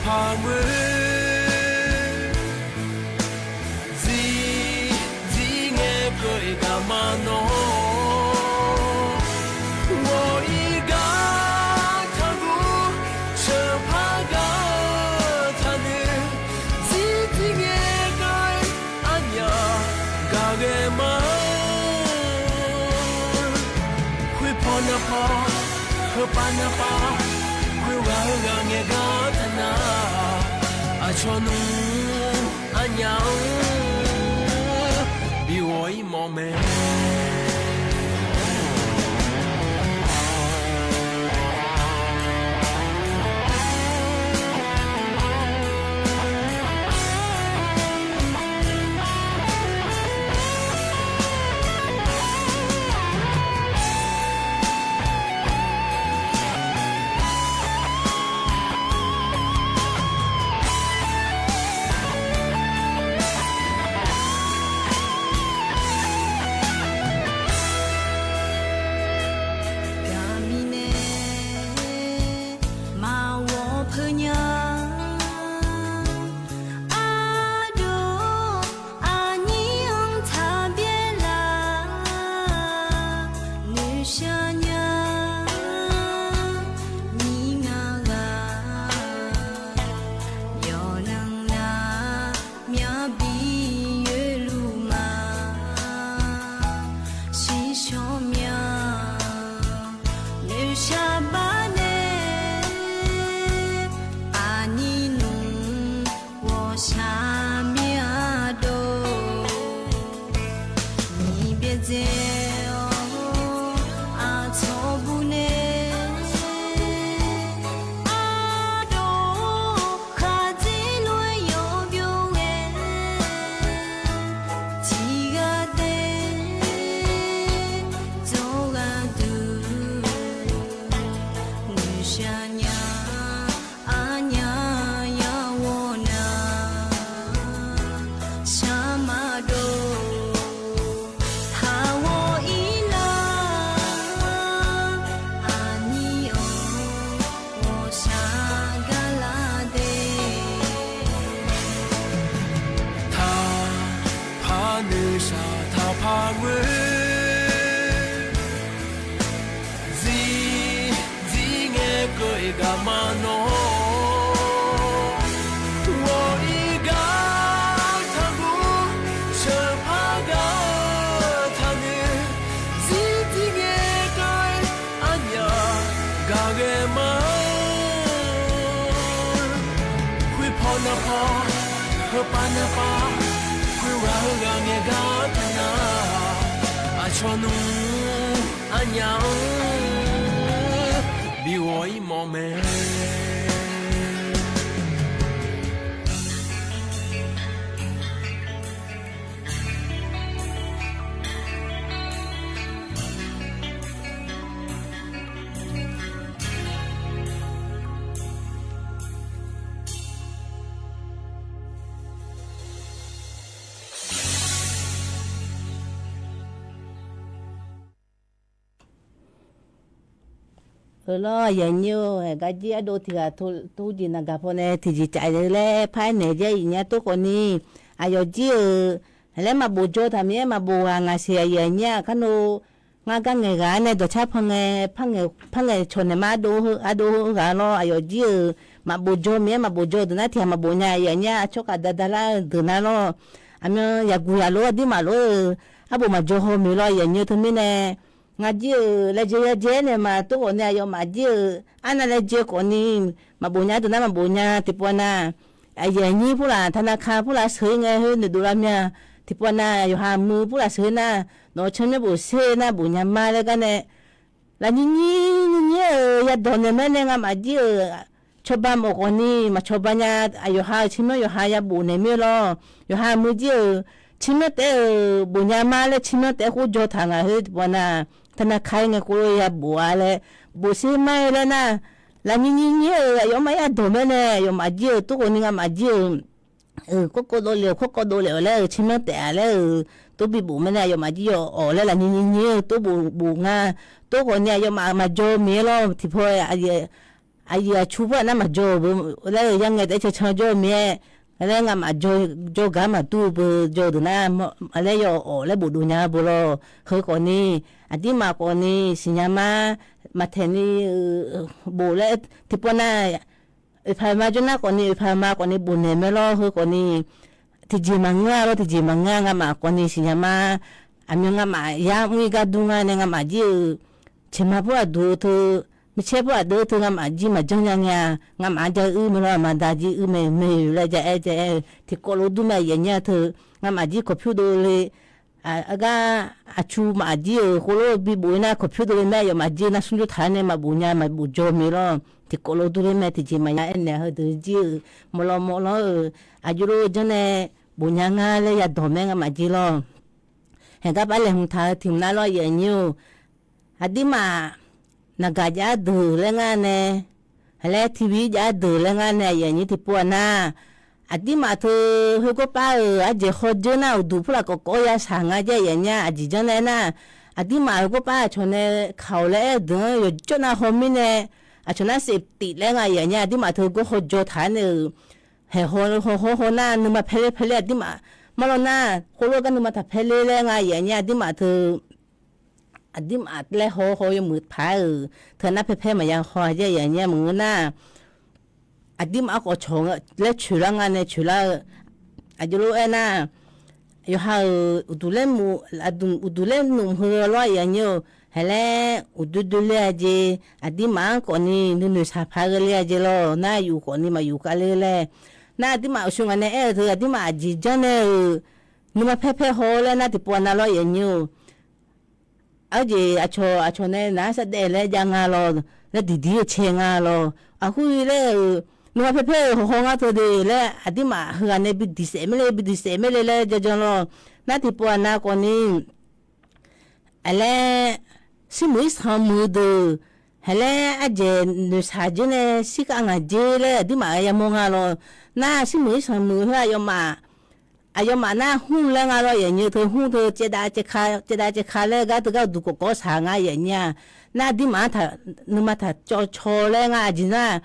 Paq ngoer zir zir ngae keuv-eu gaq ma nawr, ghawq-ir gar taqguv sheuqpar gar-eu taqnoeq, zir zir ngae keuv-eu arnyaf gaq ghae ma. Khoerpaw navpaw, heupav navpav, khoerghaq heughaq ngaeqgar taqnar, aqcawq nmr arnyaf-anr bi ghawq-ir mawf mae. Gaqmiq nae maqghawq peunya. Ardov aqnyir-anr taqbyaer laf, noeqshaq nya nyir nga ghaq, yawqnan nar myavbi yoerluf ma. Shiqshawq mya noeqshaq bar nae, aqnyir nmr ghawqshaq mir-a dov. Nyiq byaerdzae-awr aqcawq bu nae, ardov khaqdzer lof-aer yawqbyov ghae, tiqghaq taef dzawr gharduq, noeqshaq nya arnyaf ya ghawq nar, shaq maqdov. Taq ghawq-ir lar, aqnyir-anr ghawqshaq gar lar de. Taq paq noeqshaq taq paq ngoer, zir zir ngae keuv-eu gaq ma nawr, ghawq-ir gar taqguv sheuqpar gar-eu taqnoeq, zir zir ngae keuv-eu arnyaf gaq ghae ma. Khoerpaw navpaw, heupav navpav, khoerghaq heughaq ngaeqgar taqnar, aqcawq nmr arnyaf-anr bi ghawq-ir mawf mae. Euq lawr, aqyuif aqnyir-or, aqgar jir ardov tiq ghaq tov jeq naq gaq pawnae tiqjeq caf-eu laer paraer naeq jaer iq nya tov khawfni, aqyawf jir-euq laer maqbof jawr taq mir-aer maqbof ghaq ngaq siq aqyuif aqnyir-aq, kar nor ngar gar ngaeq ghaq-anr nae dawqcar pan ngae, par ngaeq cawq naeq ma ardov heu ardov heu ghaq lawr, aqyawf jir-euq maqbof jawr mir-aer maqbof jawr deuq nar tiq ghaq maqbof nya aqyuif aqnyir-aq, tsawrkhav dada lar-eu deuq nar lawr, aqmyan yaqguq yaqlof aqdir maqlof-eu, arbof maqjawr haw maeq lawr aqyuif aqnyir-eu teumirnae, ngar jir-euq laejae yajae-aer nae ma tov khawfni aqyawfmaf jir-euq arnav laejae khawfni, maqbof nya deuq nar maqbof nya tiqpov nar, aqyuif aqnyir purlaf taqnavka purlaf sheuq-ir ngae khoer noeqdov lar mya, tiqpov nar yawqha muiq purlaf sheuq-ir nar, nawq-eu tsawrmyanr bof ser nar bof nya ma laer gar nae, lafnyir nyir nyir nyir-euq yadawq naeq ma-aer nae ngamaf jir-euq cawba mawf khawfni maqcawba nya, aqyawf ha-euq tsawrmyanr yawqha yabof naeq mir-eu lawr, yawqha muiq jir-euq tsawrmyanr taef-aer-euq bof nya ma laer tsawrmyanr taef-aer khoer jawr taq ngaq khoer tiqpov nar, taqnavka-ir ngae khoer yabof-a laer, bof ser ma-aer laer nar, lafnyir nyir nyir-euq aqyawfmaf yadawq ma-aer nae aqyawfmaf jir-euq tov khawfni ngamaf jir-euq, kawrkawv dovlef-awq kawrkawv dovlef-awq laer-euq tsawrmyanr taef-a laer-euq tov bibof ma-aer nae aqyawfmaf jir yawf-awq laer lafnyir nyir nyir-eu tov bof bof nga, tov khawfni aqyawfmaf maqjawr mir-aer lawr tiqpov aqyawf aqyuif aqtsu pur-aq nar maqjawr-eu beu laer-eu yarngae taef-aer cancan jawr-eu mir-aer, laer ngamaf jawrgar maqdur-eu beu jawr-eu deuq nar, laer yawawq laer bofdov nya-eu beu lawr. Heu khawfni, aqdirmaf khawfni siqnya ma, maqtaeq ni bof laer tiqpov nar, oeqpaq ma jawr nar khawfni, oeqpaq ma khawfni bofnaeq mae lawr. Heu khawfni, tiqjeq maqngeur-a lawr, tiqjeq maqngeur-a. Ngamaf khawfni siqnya ma, aqmyan ngamaf yar mr-ir gar dur ngar nae ngamaf jir-euq, ceqma pur-aq duq-eu teu, micaer pur-aq deuv-eu teu ngamaf jir maqjanr nya ngae-a. Ngamaf-anr ja uir mae lawr, aqma da jir uir mae, maeq-eu laer ja aer ja aer-eu tiqkawv lof dur mae aqyuif aqnyir-a teu. Ngamaf jir kawqpyur dovle, gar aqtsu maf jir-euq khoerlof-eu bibof-ir nar kawqpyur dovle mae, aqyawfmaf jir-eu nar smrjur taq-aer nae maqbof nya maqbof jawr mae lawr. Tiqkawv lof dur le mae, tiqjeq maqya aernaeq heudeuq jir-euq mawrlawr mawrlawr-eu, aqjox lof-eu janr nae bofnya ngar laer yadawq mae ngamaf jir lawr. Haeqgar bar laeqhmq taq-eu tiq hmq nar lawr aqyuif aqnyir-or, aqdirmaf naqgaq jav deuq laer ngar nae, laer TV jav deuq laer ngar nae aqyuif aqnyir tiqpov-aq nar, aqdirmaf teu khoergawr par-euq ardzaeq hawdzeur nar uqduq purlaf kawfkawf-awr yashaq nga jaer aqyuif aqnyir-a. Aqjeq janr nae aernar, aqdirmaf khoergawr par aqcawq nae kaq-awq laer aer-eu deuq-anr yawqjawr nav haw mirnae, aqcawq nar safetif laer nga aqyuif aqnyir-a. Aqdirmaf teu gawr hawjaw taq-aer nae-euq, haeq haw haw haw haw nar nuima paerler paerler aqdirmaf, marlawr nar khoerlof-eu gar nuima taq paerler laer nga aqyuif aqnyir-a. Aqdirmaf teu aqdirmaf laer haw haw yawmuiq paq-aer-euq teu nar paerpaer maqya haw-a jaer aqyuif aqnyir-a. Maqngeur nar, aqdirmaf-anr khawf cawq laer coeqlar nga nae coeqlar-eu, aqjox lof-aer nar, yawqha-euq uqduq laer, uqduq laer nmq heu lawr aqyuif aqnyir-or, haeq laer uqdoer doer ler-a jeq, aqdirmaf-anr khawfni nuinoeq saqpaq ghae ler-a jeq lawr nar, yuf khawfni maqyuf khav ler laer. Nar aqdirmaf uqshoe ngaq nae aer-eu teu aqdirmaf aqjeq janr nae-euq nuima paerpaer haw laer nar tiqpov nav lawr aqyuif aqnyir-or. Arjeq aqcawq aqcawq nae nar sar daef laer jav nga lawr, laer diqdir-eu cae nga lawr. Aqhur-ir laer-euq nuima paerpaer-euq hawhaw ngar teu de laer aqdirmaf heughaq nae bi diq saef maer le bi diq saef maer le laer janjan lawr. Nar tiqpov nav khawfni aqlaer, shirmuiq irsanq muiq-eu deuq, haeq laer ardzaeq noeqshaq dzer nae shirkhav ngaq dzer laer aqdirmaf yamawr nga lawr. Nar shirmuiq irsanq muiq-eu khoer aqyawfmaf, aqyawfmaf nar hmr laer nga lawr aqyuif aqnyir teu hmr teu caevdav caevka laer gar teu gar uqduq kawfkawf-awr shaq nga aqyuif aqnyir-a. Nar aqdirmaf-anr nuima taq cawv caw laer nga aqjeq nar,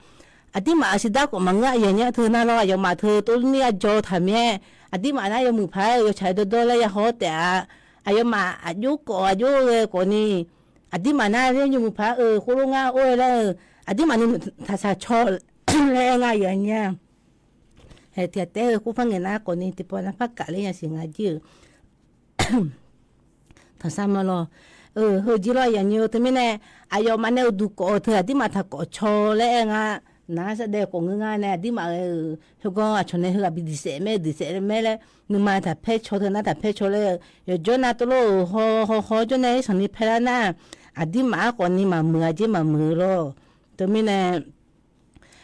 aqdirmaf aqsiqdar khawf maqngeur aqyuif aqnyir teu nar lawr aqyawfmaf teu tov nir-a jaw taq mir-aer, aqdirmaf nar yawmuiq paq-aer-eu yawtsaq dawrdawr laer ya haw-awr taef-a. Aqyawfmaf aqjox kawf aqjox ghae khawfni, aqdirmaf nar laer yawmuiq paq-aer-eu khoerlof ngar or-aer laer-eu, aqdirmaf nuima taq shaq caw laer aer nga aqyuif aqnyir-a. Haeq tiq ghaq taef-aer heu khoerpar ngaeq nar khawfni tiqpov nav par kaf ler nya siq nga jir-euq tanqsar ma lawr. Heu jir lawr aqyuif aqnyir-or, teumirnae aqyawfmaf nae uqduq kawf-eu teu aqdirmaf taq kawf caw laer aer nga. Nar sar daef kawf ngeur nga nae aqdirmaf ghae-euq heugar aqcawq nae heughaq bi diq saef maer diq saef maer laer nuima taq paer caw teu nar taq paer caw laer-eu yawqjawr nav tov lof-euq haw haw haw jawr nae irsanq ni paerlar nar, aqdirmaf-anr khawfni maqmuiq-a jeq maqmuiq-eu lawr. Teumirnae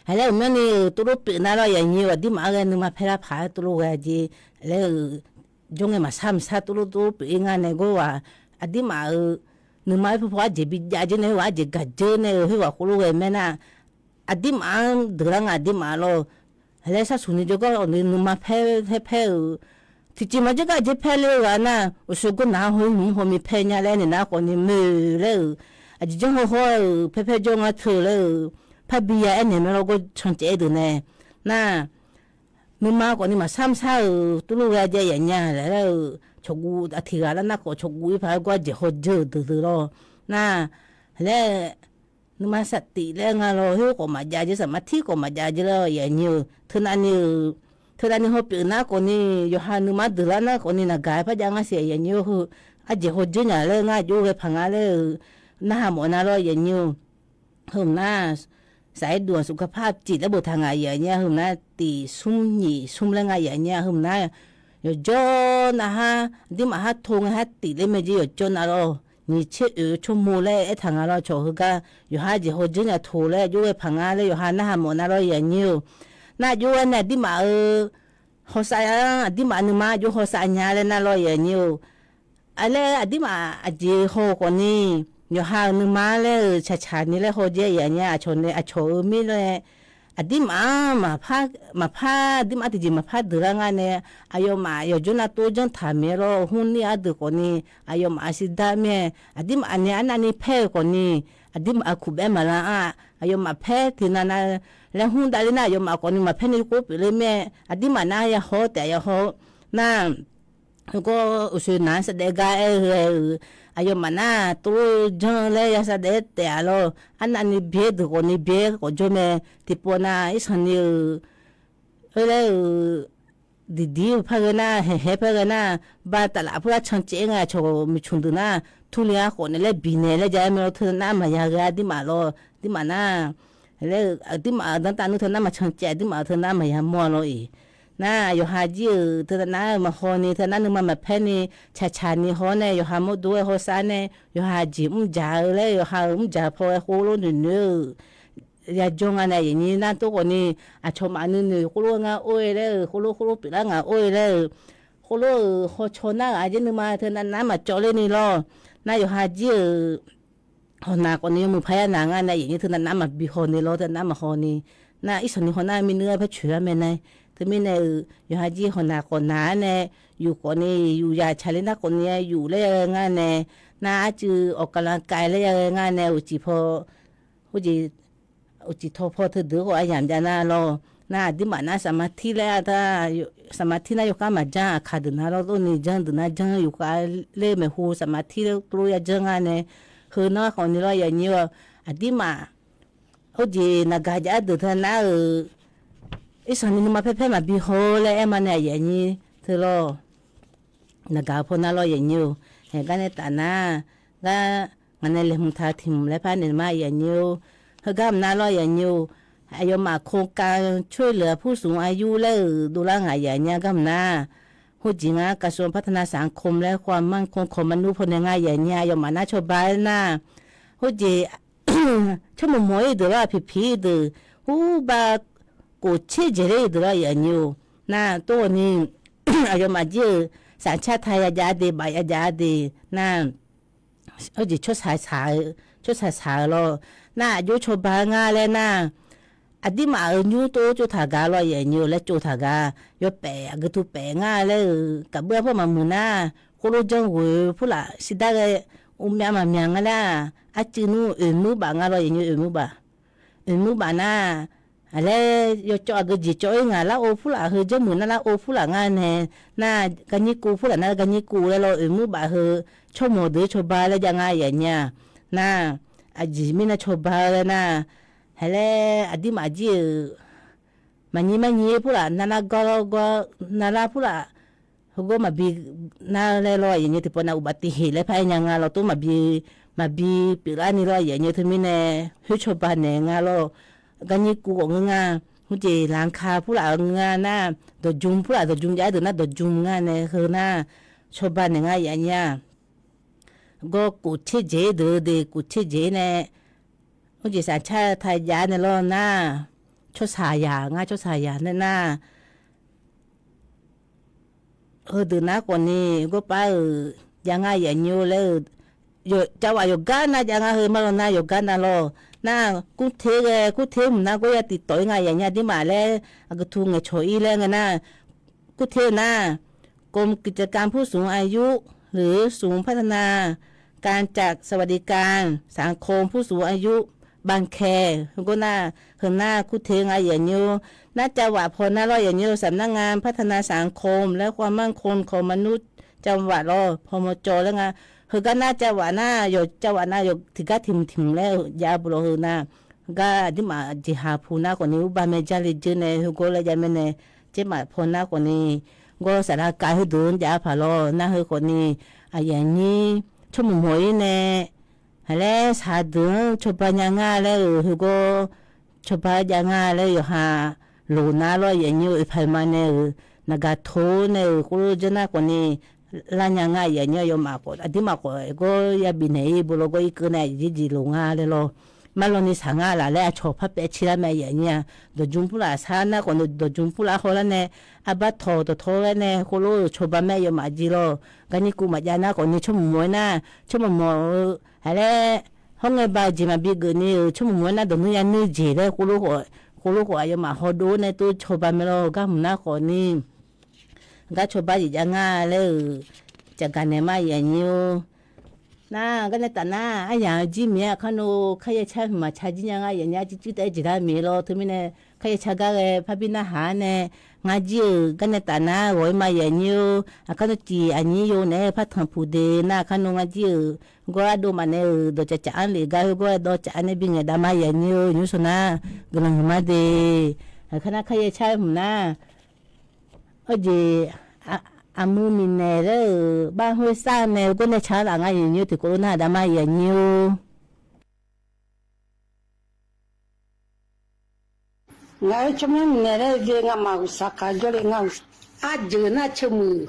haeq laer uqmyanr ni-euq tov lof pyeuf nar lawr aqyuif aqnyir-or, aqdirmaf-anr ghae nuima paerlar paq-aer tov lof ghae jeq laer-euq jawr ngae maqsar maqsar tov lof tov lof pyeuf-ir nga nae gawr-aq, aqdirmaf-euq nuima-aer paw paw arjeq bi jav dzer nae khoerghaq arjeq gaq dzeur nae-eu khoerghaq khoerlof ghae maer nar, aqdirmaf-anr deuqlar nga aqdirmaf lawr. Haeq laer sharsuq ni jawrgar-awq ni nuima paer paer paer-euq tiqjeq maqjaer gar aqjeq paer le-eu ghaq nar, uqshoe gawr naq-anr haw-ir hmq-anr haw mi paer nya laer naeq nar khawfni moeq laer-euq, aqjeq janr haw haw-euq paer paer jawr nga teu laer-euq, parbi ya aernaeq mae lawr gawr cancaev-aer deuq nae. Nar nuima khawfni maqsar mqsar-euq tov lof ghae jav yaf nya laer-euq cawqguv aqtiq ghaq lar nar khawf cawqguv-ir paq-aer gawr arjeq haw dzeur-euq deuq deuq lawr. Nar laer nuima saftif laer nga lawr, khoer khawf maqjav jeq saqmar tir khawf maqjav jeq laer yaf nyir-eu teu navni-euq, teu navni haw pyeuf nar khawfni, yawqha nuima deuq lar nar khawfni naq gaq-aer par jav ngar siq yaf nyir-eu heu, arjeq haw dzeur nya laer ngar jox ghae paq nga laer-euq narhaq mawf nar lawr yaf nyir-eu. Heu mq nar saf-aer duq-aq suf garpar tiq laer boftaq ngaq yaf nyir-a. Heu mq nar tiq smr nyiq smr laer nga yaf nyir-a. Heu mq nar yawqjawr nav har aqdirmaf har to ngae har tiq laer mae jeq yawqjawr nav lawr. Nyiq tser oeq tsawrmo laer aertaq nga lawr cawq heugar yawqha jeq haw dzeur nya to laer jox ghae paq nga laer yawqha narhaq mawf nar lawr yaf nyir-eu. Nar jox ghae nae aqdirmaf-eu hawsav-anr aqdirmaf nuima jox hawsav nya laer nar lawr yaf nyir-eu. Laer aqdirmaf aqjeq haw-eu khawfni, yawqha-euq nuima laer-euq tsaqtsaq ni laer haw jae yaf nyir-a. Aqcawq nae aqcawq-euq mirnae aqdirmaf-anr maqpar, maqpar aqdirmaf tiqjeq maqpar deuq lar ngar nae, aqyawfmaf yawqjawr navtov janr taq maeq-aer lawr. Hmr nir ardeuq khawfni, aqyawfmaf aqsiq dar mir-aer aqdirmaf nae arnavni paer-eu khawfni, aqdirmaf-euq kuqbaer maqlar-anr-aq aqyawfmaf paer tiqnan nav laer hmr davler nar, aqyawfmaf khawfni maqpaer ni kov pyeufler mae. Aqdirmaf nar yahaw taef yahaw-eu nar, heugar uqsoeq naq-anr safdaef gar aer-eu ghae-euq, aqyawfmaf nar tov janr laer ya safdaef-aer taef-a lawr. Arnavni byaer deuq khawfni byaer khawf jawr mae. Tiqpov nav irsanqni-euq, oerlaer-euq diqdiq-eu par ghae nar, haeqhaer par ghae nar, ba taflaf purlar cancaev-aer ngae, aqcawq miqcmq deuq nar, turni-ar khawf naeq laer bifnaeq laer ja-aer mae lawr. Teunav nar maqya ghae-a, aqdirmaf lawr, aqdirmaf nar, laer-eu aqdirmaf-euq danrtav nmr teunav nar maqcancaev, aqdirmaf-euq teunav nar maqya mawr-a lawr-iq. Nar yawqha jir-euq teunav nar maqhaw ni, teunav nuima maqpaer ni, tsaqtsaq ni haw-awr nae yawqha mawrdo-aer hawsar nae, yawqha jeq mrjaq-eu laer yawqha-euq mrjaq paw-aer khoerlof noeqnoeq-eu yajawr nga nae, aqyuif nyir nar tov khawfni, aqcawq maf nuinoeq khoerlof ngar or-eu laer-eu, khoerlof khoerlof pyeuflar ngaq or-eu laer-eu, khoerlof-euq hawcaw nar-euq aqjeq nuima teunav nar maqcawv ler ni lawr. Nar yawqha jir-euq hawq naq khawfni yawmuiq par yar naq nga nae, aqyuif nyir teunav nar maqbi haw ni lawr, teunav nar maqhaw ni. Nar irsanqni haw nar mirnuir-aer par coeq-ar mae nae. Teumirnae-euq yawqha jir hawq naq khawf naq-ar nae, yuf khawfni yuf ya tsaqler nar khawfni yuf laer ya ghae nga nae, nar arcuiv awqkavlanr kav laer ya ghae nga nae, uqcif paw, khoerjeq uqcif taw paw teudeuq-anr khawf aryamq jav nar lawr. Nar aqdirmaf nar saqmatir laer-a ta, saqmatir nar yawkhav maqjanr, aqkaq deuq nar lawr, lorni janr deuq nar janr, yufkhav ler maeqhu saqmatir laer tov lof ya janr nga nae, heu nar khawfni lawr aqyuif nyir-awr, aqdirmaf khoerjeq naqgaq jav-aer deuq teunav nar-euq, irsanqni nuima paer paer maqbi haw laer aer ma nae aqyuif nyir teu lawr. Naqgaq-eu paw nar lawr aqyuif nyir-or, haeq gar nae taf nar, gar ngaq nae laeqhmq taq tiq hmq laer par naeq ma aqyuif nyir-or. Heugar mq nar lawr aqyuif nyir-or, aqyawfmaf โครงการช่วยเหลือผู้สูงอายุ laer-euq dovlar ngaq aqyuif nyir-a gar mq nar, khoerjeq ngar กระทรวงพัฒนาสังคมและความมั่นคงของมนุษย์ pawnae nga aqyuif nyir-a, aqyawfmaf nar cawba-aer nar, khoerjeq tsawrmawq mawq-ir deuq lawr, aqpiq piq-ir deuq, hurbav kof tser jeq ler-eu deuq lawr aqyuif nyir-or. Nar tov ghawqni aqyawfmaf jir-euq saqcar ta yajav de, baf yajav de, nar, khoerjeq tsawrhaq saq-eu, tsawrhaq saq-eu lawr. Nar aqjox cawba ngar laer nar, aqdirmaf-euq nymr tov tsov taq gaq lawr aqyuif nyir-or, laer tsov taq gaq. Yawpaef aqgeu tu paef ngar laer-euq gaqbeur arpar maqmuiq nar, khoerlof janr ghoe-eu purlaf shir dar ghae, uqmyav maqmyaq nga laer-aq, arcuiv nmr oeqmuir baf nga lawr aqyuif nyir-or, oeqmuir baf. Oeqmuir baf nar, laer yawcawv aqgeu jeq cawv-ir ngaq lar ov purlaf heu janrmuiq nar lar ov purlaf ngar nae, nar garnyir kuv purlaf nar garnyir kuv laer lawr oeqmuir baf heu, tsawrmawq deuq cawba laer jav ngar aqyuif nyir-a. Nar aqjeq mirnae cawba laer nar, haeq laer aqdirmaf jir-euq maqnyir marnyir purlaf nar lar gawr lawr gawr, nar lar purlaf heugawr maqbi nar laer lawr aqyuif nyir tiqpov nav uqbaf tiq heq laer par-aer nya nga lawr tov maqbi, maqbi pyeuflar ni lawr aqyuif nyir teumirnae, khoer cawba naeq nga lawr. Garnyir kuv ghawf ngeur nga, khoerjeq lanka purlaf-eu ngeur nga nar, dawqjm purlaf dawqjm jav-aer deuq nar dawqjm ngar nae heu nar, cawba naeq ngar aqyuif nyir-a. Gawr kof tser jeq-ir deuq-eu de kof tser jeq-ir nae, khoerjeq saqcar ta jav nae lawr nar, tsawrhaq yaq ngar tsawrhaq yaq nae nar, heudeuq nar khawfni gawrpar-euq jav ngar aqyuif nyir-or laer-eu, cavwaf yawqgar nar jav ngar heu mar lawr nar yawqgar nar lawr. Nar kurter ghae kurter mq nar gawr ya tiq tawq-ir nga aqyuif nyir aqdirmaf laer aqgeu tu ngaeqcawq-ir laer ngae nar, kurter-eu nar, กรมกิจการผู้สูงอายุ หรือศูนย์พัฒนาการจัดสวัสดิการสังคมผู้สูงอายุบางแค gawr nar, heu nar kurter nga aqyuif nyir-or. Nar cavwaf paw nar lawr aqyuif nyir-or, สำนักงานพัฒนาสังคมและความมั่นคงของมนุษย์จังหวัด lawr paw mawcawv laer nga. Heugar nar cavwaf nar yawq cavwaf nar yawq tiqgar tiq mq tiq mq laer jav-eu beu lawr heu nar, gar aqdirmaf jeqhaq puq nar khawfni urbav mae jarle dzeur nae heugawr laer jav mae nae, tsermaf paw nar khawfni gawr saflar kav heudeuq-anr jav-eu paq lawr nar heu khawfni, aqyuif nyir tsawrmawq mawq-ir nae, haq laer shaqdeuq-anr cawba nya ngar laer-euq heugawr cawba jav ngar laer yawqha loq nar lawr aqyuif nyir-or, oeqpaq ma nae-euq naqgaq to nae-euq khoerlof janr nar khawfni lar nya ngar aqyuif nyir-or, aqyawfmaf khawf aqdirmaf khawf gawr ya bifnaeq-ir beu lawr gawr irkeuv nae aqjeq jeq loq nga laer lawr. Mar lawr ni shaq ngar laf laer aqcawq par paev tser lar mae aqyuif nyir-a. Dawqjm purlaf shar nar khawfni dawqjm purlaf hawlar nae, arbar tawq dawqtawr-aer nae khoerlof-euq cawba mae aqyawfmaf jeq lawr. Garnyir kuv maqjav nar khawfni tsawrmawq mawq-aer nar, tsawrmawq mawq-eu haq laer hawr ngae ba-eu jeq maqbi geuf ni-euq tsawrmawq mawq-aer nar dawq nuir ya nuir jeq laer khoerlof khawf, khoerlof khawf aqyawfmaf hawdov nae tov cawba mae lawr gar mq nar khawfni, gar cawba jeq jav ngar laer-euq caqgaq naeq ma aqyuif nyir-or. Nar, garnae taf nar, aryamq-anr jir miq-aer aqkar nor, kharyaer car hmq maqca jir nya ngar, yaf nya arcuir cuir taef-aer jeq dar miq lawr. Teumirnae, kharyaer car gar ghae parbi narhaq-awr nae, ngar jir-euq garnae taf nar ghawq-ir ma, yaf nyir-or. Aqkar nor tiq aqnyir yo naeq-aer partanq puq de nar, aqkar nor ngar jir-euq gawr ardov maqnaeq-euq dawqcaf caf-anr lef gar heugawr-aer dawr caf-aer nae bi ngaeq dav ma, yaf nyir-or. Nymr sawq nar, guiqlanq huiq ma de. Aqkar nar kharyaer car hmq nar, arjeq aqmuiq miqnaeq laer-euq bar khoer sar nae gawr nae ca-anr laf ngar, yaf nyir-or. Tiqkawv lof nar aqda ma, yaf nyir-or. Ngaq-euq tsawrmyanr miqnaeq laer-eu ngamaf uqsaq kaq jawrle nga-eu. Arjeuq nar ceuq muiq.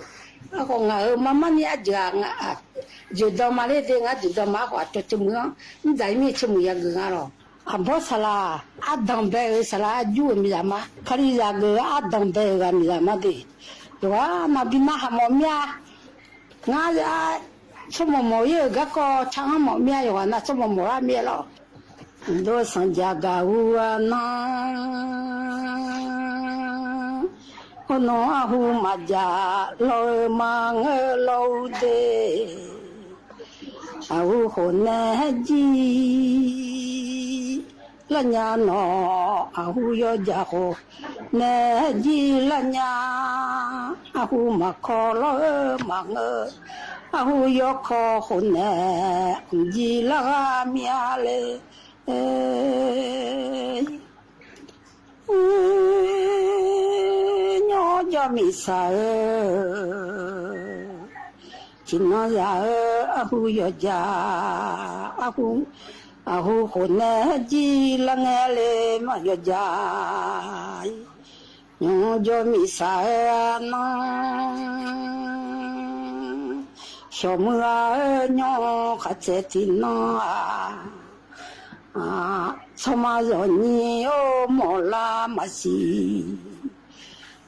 Aerkhawf ngaq-euq marmar ni arjeuq-aq, jeuqdawq ma ler de, ngar jeuqdawq ma. Aerkhawf aqcawq ceuq muiq-anr, mr dzaq-ir mir-eu ceuq muiq yageuf nga lawq. Aqbawr saqlaq, ardanq bae-euq saqlaq, arjur-euq miqzaq ma. Kalizaq geuf ardanq bae-euq ghaq miqzaq ma de. Yawqghaq navbi narhaq mawf mir-a. Ngar, tsawrmawq mawf-ir-euq garkawv tsaq-anr mawf mir-a. Yawqghaq nav tsawrmawq mawf lar mir-a lawq. Dov sanqjaq gaq ur-a nar, hawr nawr arhu maqjaq lawr-eu maqngeur lawr-ur de. Arhu khof nae jir lar nya nawq, arhu yawjaq khof nae jir lar nya. Arhu maqkawv lawr-eu maqngeur, arhu yawkawv khof nae jir lar ghaq mir-a le. Nymr jawr miqsaq-eu tiqnan zaq-eu arhu yawjaq, arhu khof nae jir lar ngae le maqyawjaq. Nymr jawr miqsaq-eu arnan, shawqmuiq-a-eu nymr khaqtsaeq tiqnan-aq, tsawrma zawqnyi-or mawqlar maqsiq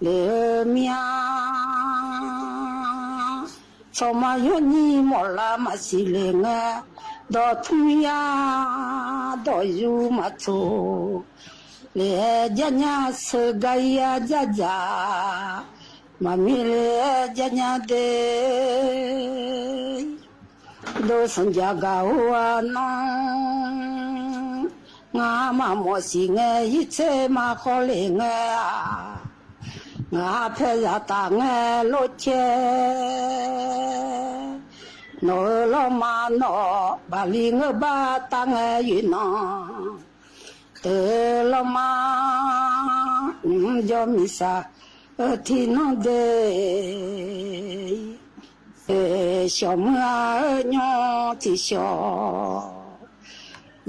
le-eu mir-a. Tsawrma yawnyir mawqlar maqsiq le ngae, dawqtmr-ir-a dawqyur maqtsoq le-aer jar nya, sheugar-ir-a dzardzaq maqmir le-aer jar nya de. Dov sanqjaq gaq ur-a nar, ngar maqmawf siq ngae, yirtser maqkhawv le ngae-aq, ngaq pae zaqtaf ngae lor caer. Nawq-euq lawrma nawq baqli ngeur bar tar ngae yoeqnan, teu-eu lawrma mqjawr miqsaq-eu tiqnan de. Shawqmuiq-a-eu nymr tiqshawq,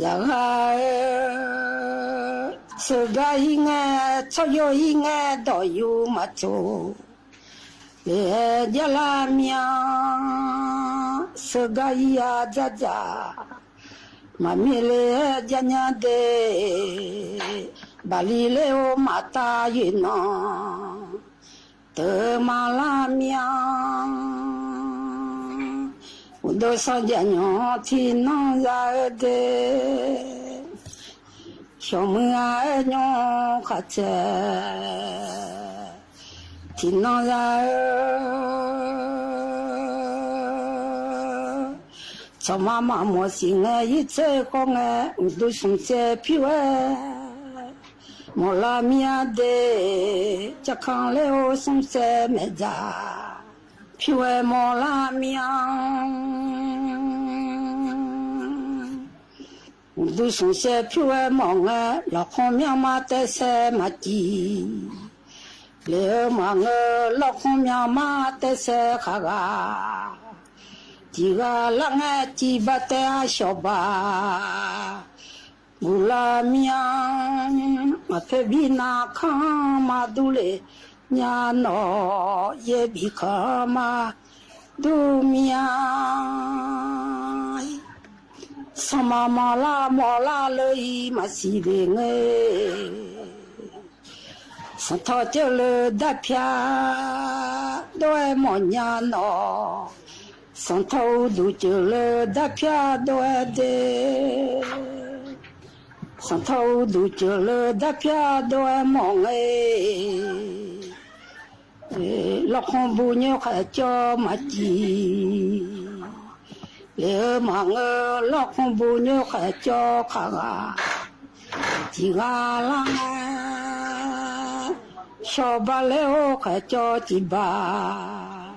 yaqghaq-eu sheugar-ir ngae, tsawryo-ir ngae, dawqyur maqtsoq le-aer jar lar mir-a. Sheugar-ir-a dzardzaq maqmir le-aer jar nya de. Baqli ler-or maqtav yoeqnan, teu maqlar mir-a. Uqduq sanqjaq nymr tiqnan za-eu de. Shawqmuiq-a-eu nymr khaqtsaeq tiqnan za-eu, tsawqma maqmawf siq ngae, yirtser khawf ngae, uqduq smqtsaev pyur-aer mawqlar mir-a de. Jaqkanq ler-or smqtsaev maeqdzaq pyur-aer mawqlar mir-a. Uqduq smqtsaev pyur-aer mawf ngae, lawqkhmq myanrma taev saer maqcif le-eu maqngeur. Lawqkhmq myanrma taev saer khaqghaq tiq ghaq lar ngae, cif bar taev-a shawq baq guqlar mir-a. Aqpoeq bi narkanr maqdur le nya nawq, yaer bif kanr maqdur mir-a. Sanqma mawqlar mawqlar leu-ir maqsiq le ngae, sanqtawq ceuvleuv darpyar dov-aer mawf nya nawq, sanqtawq uqduq ceuvleuv darpyar dov-aer de. Sanqtawq uqduq ceuvleuv darpyar dov-aer mawf ngae, lawqkhmq bu nyoer khaeq cawv maqcif Lef-eu maqngeur lawrkmr bu nyoer khaeqcawv kaq ghaq tiq ghaq lar ngae, shawq ba laer-or khaeqcawv tiq baq,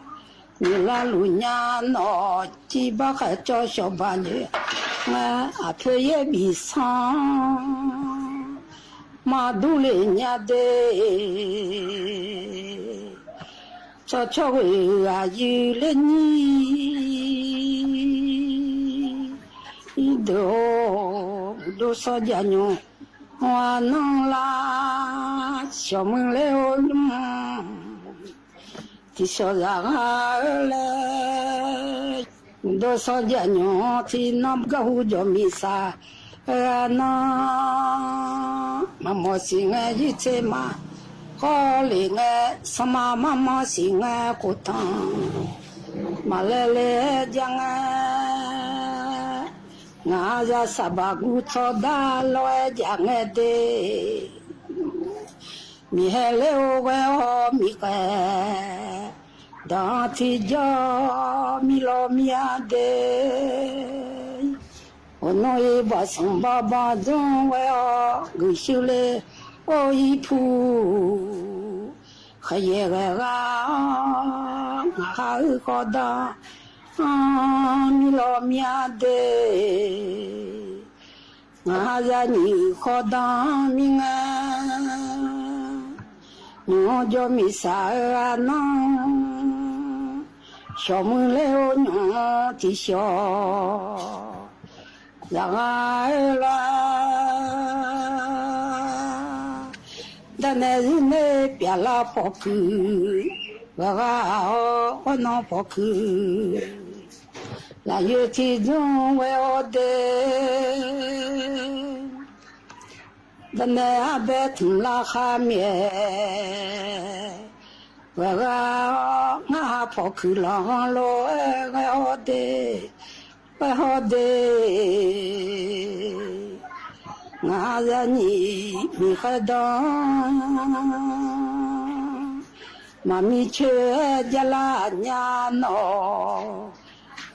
nyiq lar luf nya nawq civ bar khaeqcawv shawq baq nyoer ngae, aqpoeq yaer bif sanr maqdur le nya de. Tsawrcawr ghoeq aqyuif ler nyir ir deuq-or, uqduq sanqjaq nymq aqnanr lar, shawqmuiq ler-or nymr tiqshawq zaqghaq-eu laer, uqduq sanqjaq nymq tiqnan garhu jawq miqsaq-eu aqnanr, maqmawf siq ngae yirtser ma khawr lef ngae, sanqma marmanr siq ngae khoftanq maqlaer le-aer jar ngae, ngaq-a za saqbaq guv tsawrdar lawr-aer jaq ngae de. Miqhaer ler-or ghae-awr miqkhaeq danq tiqjawr mirlawr mir-a de. Uqnmr irbaq sanqbanq banq dzmr ghae-awr guiqshuir ler-or irpuq khaeqyaer ghae ghaq-awr, ngaq ha-euq khawf danq mirlawr mir-a de. Ngaq ha zanyiq khawf danq mir ngae, nymq-anr jawr miqsaq-eu aqnanr, shawqmuiq ler-or nymq tiqshawq zaqghaq-eu lar. Darnae zirnae pyavlar pawqkuiq, ghaqghaq-awr ghawrnan pawqkuiq, lafyoer tiqdzmr ghae-awr de. Darnae arbae tmq lar khar myaef ghae ghaq-awr, ngar ha pawqkuiq lanq-anr lof-aer ghae-awr de, ghae-awr de. Ngaq zanyiq miqkhaeq danq maqmir coer-aer jarlar nya nawq,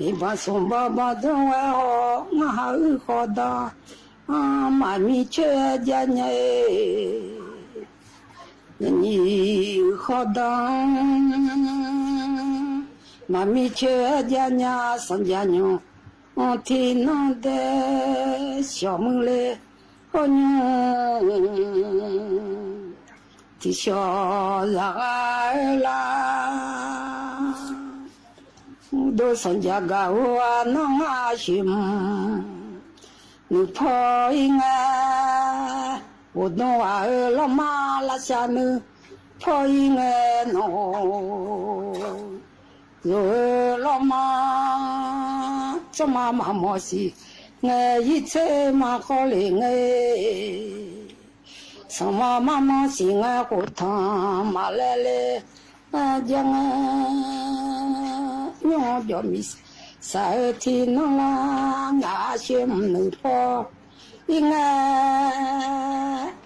iqbanq smq banq banq dzmr ghae-awr, ngar ha-euq khawf danq maqmir coer-aer jar nya-e. Zanyiq khawf danq maqmir coer-aer jar nya, sanqjaq nymq tiqnan dae shawqmuiq ler-awr nymq tiqshawq zaqghaq-eu lar. Uqduq sanqjaq gaq-eu aqnanr ngar shoeq mq nuipaw ir ngae, ghofdmr ghaq-eu lawrma lavshav nuipaw ir ngae nawq-or, loq-eu lawrma tsawrma maqmawf siq ngae, yirtser ma khawr lef ngae, sanqma marmanr siq ngae, khoftanq maqlaer le-aer jar ngae, nymr-anr jawq miqsaq-eu tiqnan lar, ngaq shoeq mq nuipaw ir ngae,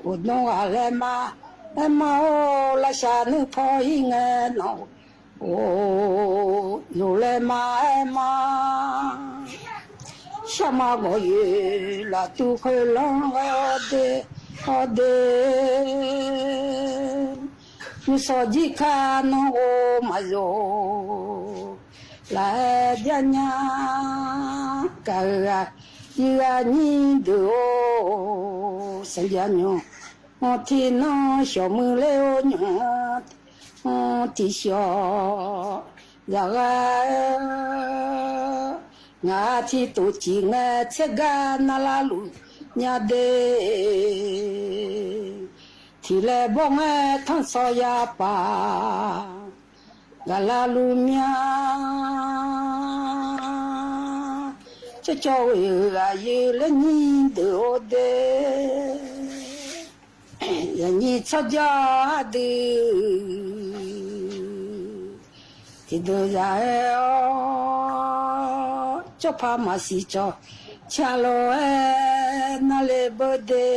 ghofdmr ghaq laer ma, aerma-or, lavshav nuipaw ir ngae nawq-or, loq laer ma aerma, sharma gawqyoeq laftuv khoerlanr ghae-awr de, awr de. Nymrshawq jir kar nanr ghov maqzawq laf-aer jar nya, gaq-euq aqyuif aqnyir deuq-or, sanqjaq nymq tiqnan shawqmuiq ler-awr nymq tiqshawq zaqghaq-eu, ngaq tiq tof ciq ngae tsergar narlar luf nya de. Tiq laer bawr ngae tanrsawq yapaf gaqlar luf mya, cawrcawr ghoeq-eu aqyuif laer nyir deuq-or de. Zaqnyiq tsawrjawr ardui tiqdeuq zaq-aer-awr, tsawrpaq maqsiq cawq ca lof-aer narle beu de.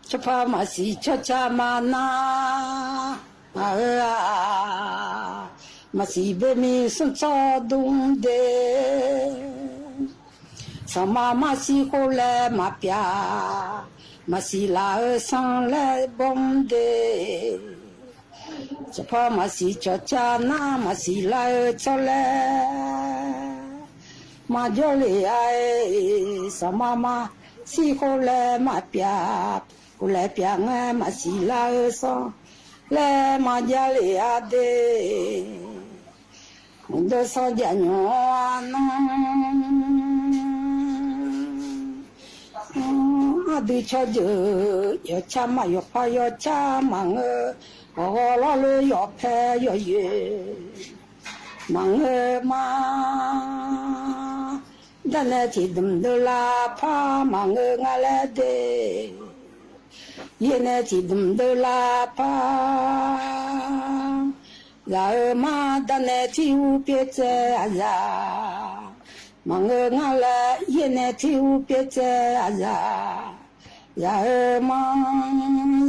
Tsawrpaq maqsiq cawq ca maqnar ngaq-euq-aq, Maqsiq bemi smr tsawrduq de, sanqma maqsiq khof laer maqpyav, maqsiq laf-eu sanr laer bawr de, cawqpar maqsiq cawqcav nar maqsiq laf-eu tsawrlaer maqjawr lef-a, sanqma maqsiq khof laer maqpyav, khof laer pyav ngae maqsiq laf-eu sanr laer maqjav lef-a de. Mqdov sanr jaq nymq-anr nar, aqdui tsawrjeuq yawcar ma, yawqpar yawcar maqngeur, ghawqghawq lawrloe yawqpae yawqyoeq maqngeur ma. Darnae tiqdmq deuvlar par maqngeur nga laer de, yaernae tiqdmq deuvlar par, zaq-eu mar darnae tirur pyaer tsaev aqzaq maqngeur nga laer, yaernae tirur pyaer tsaev aqzaq, zaq-eu mar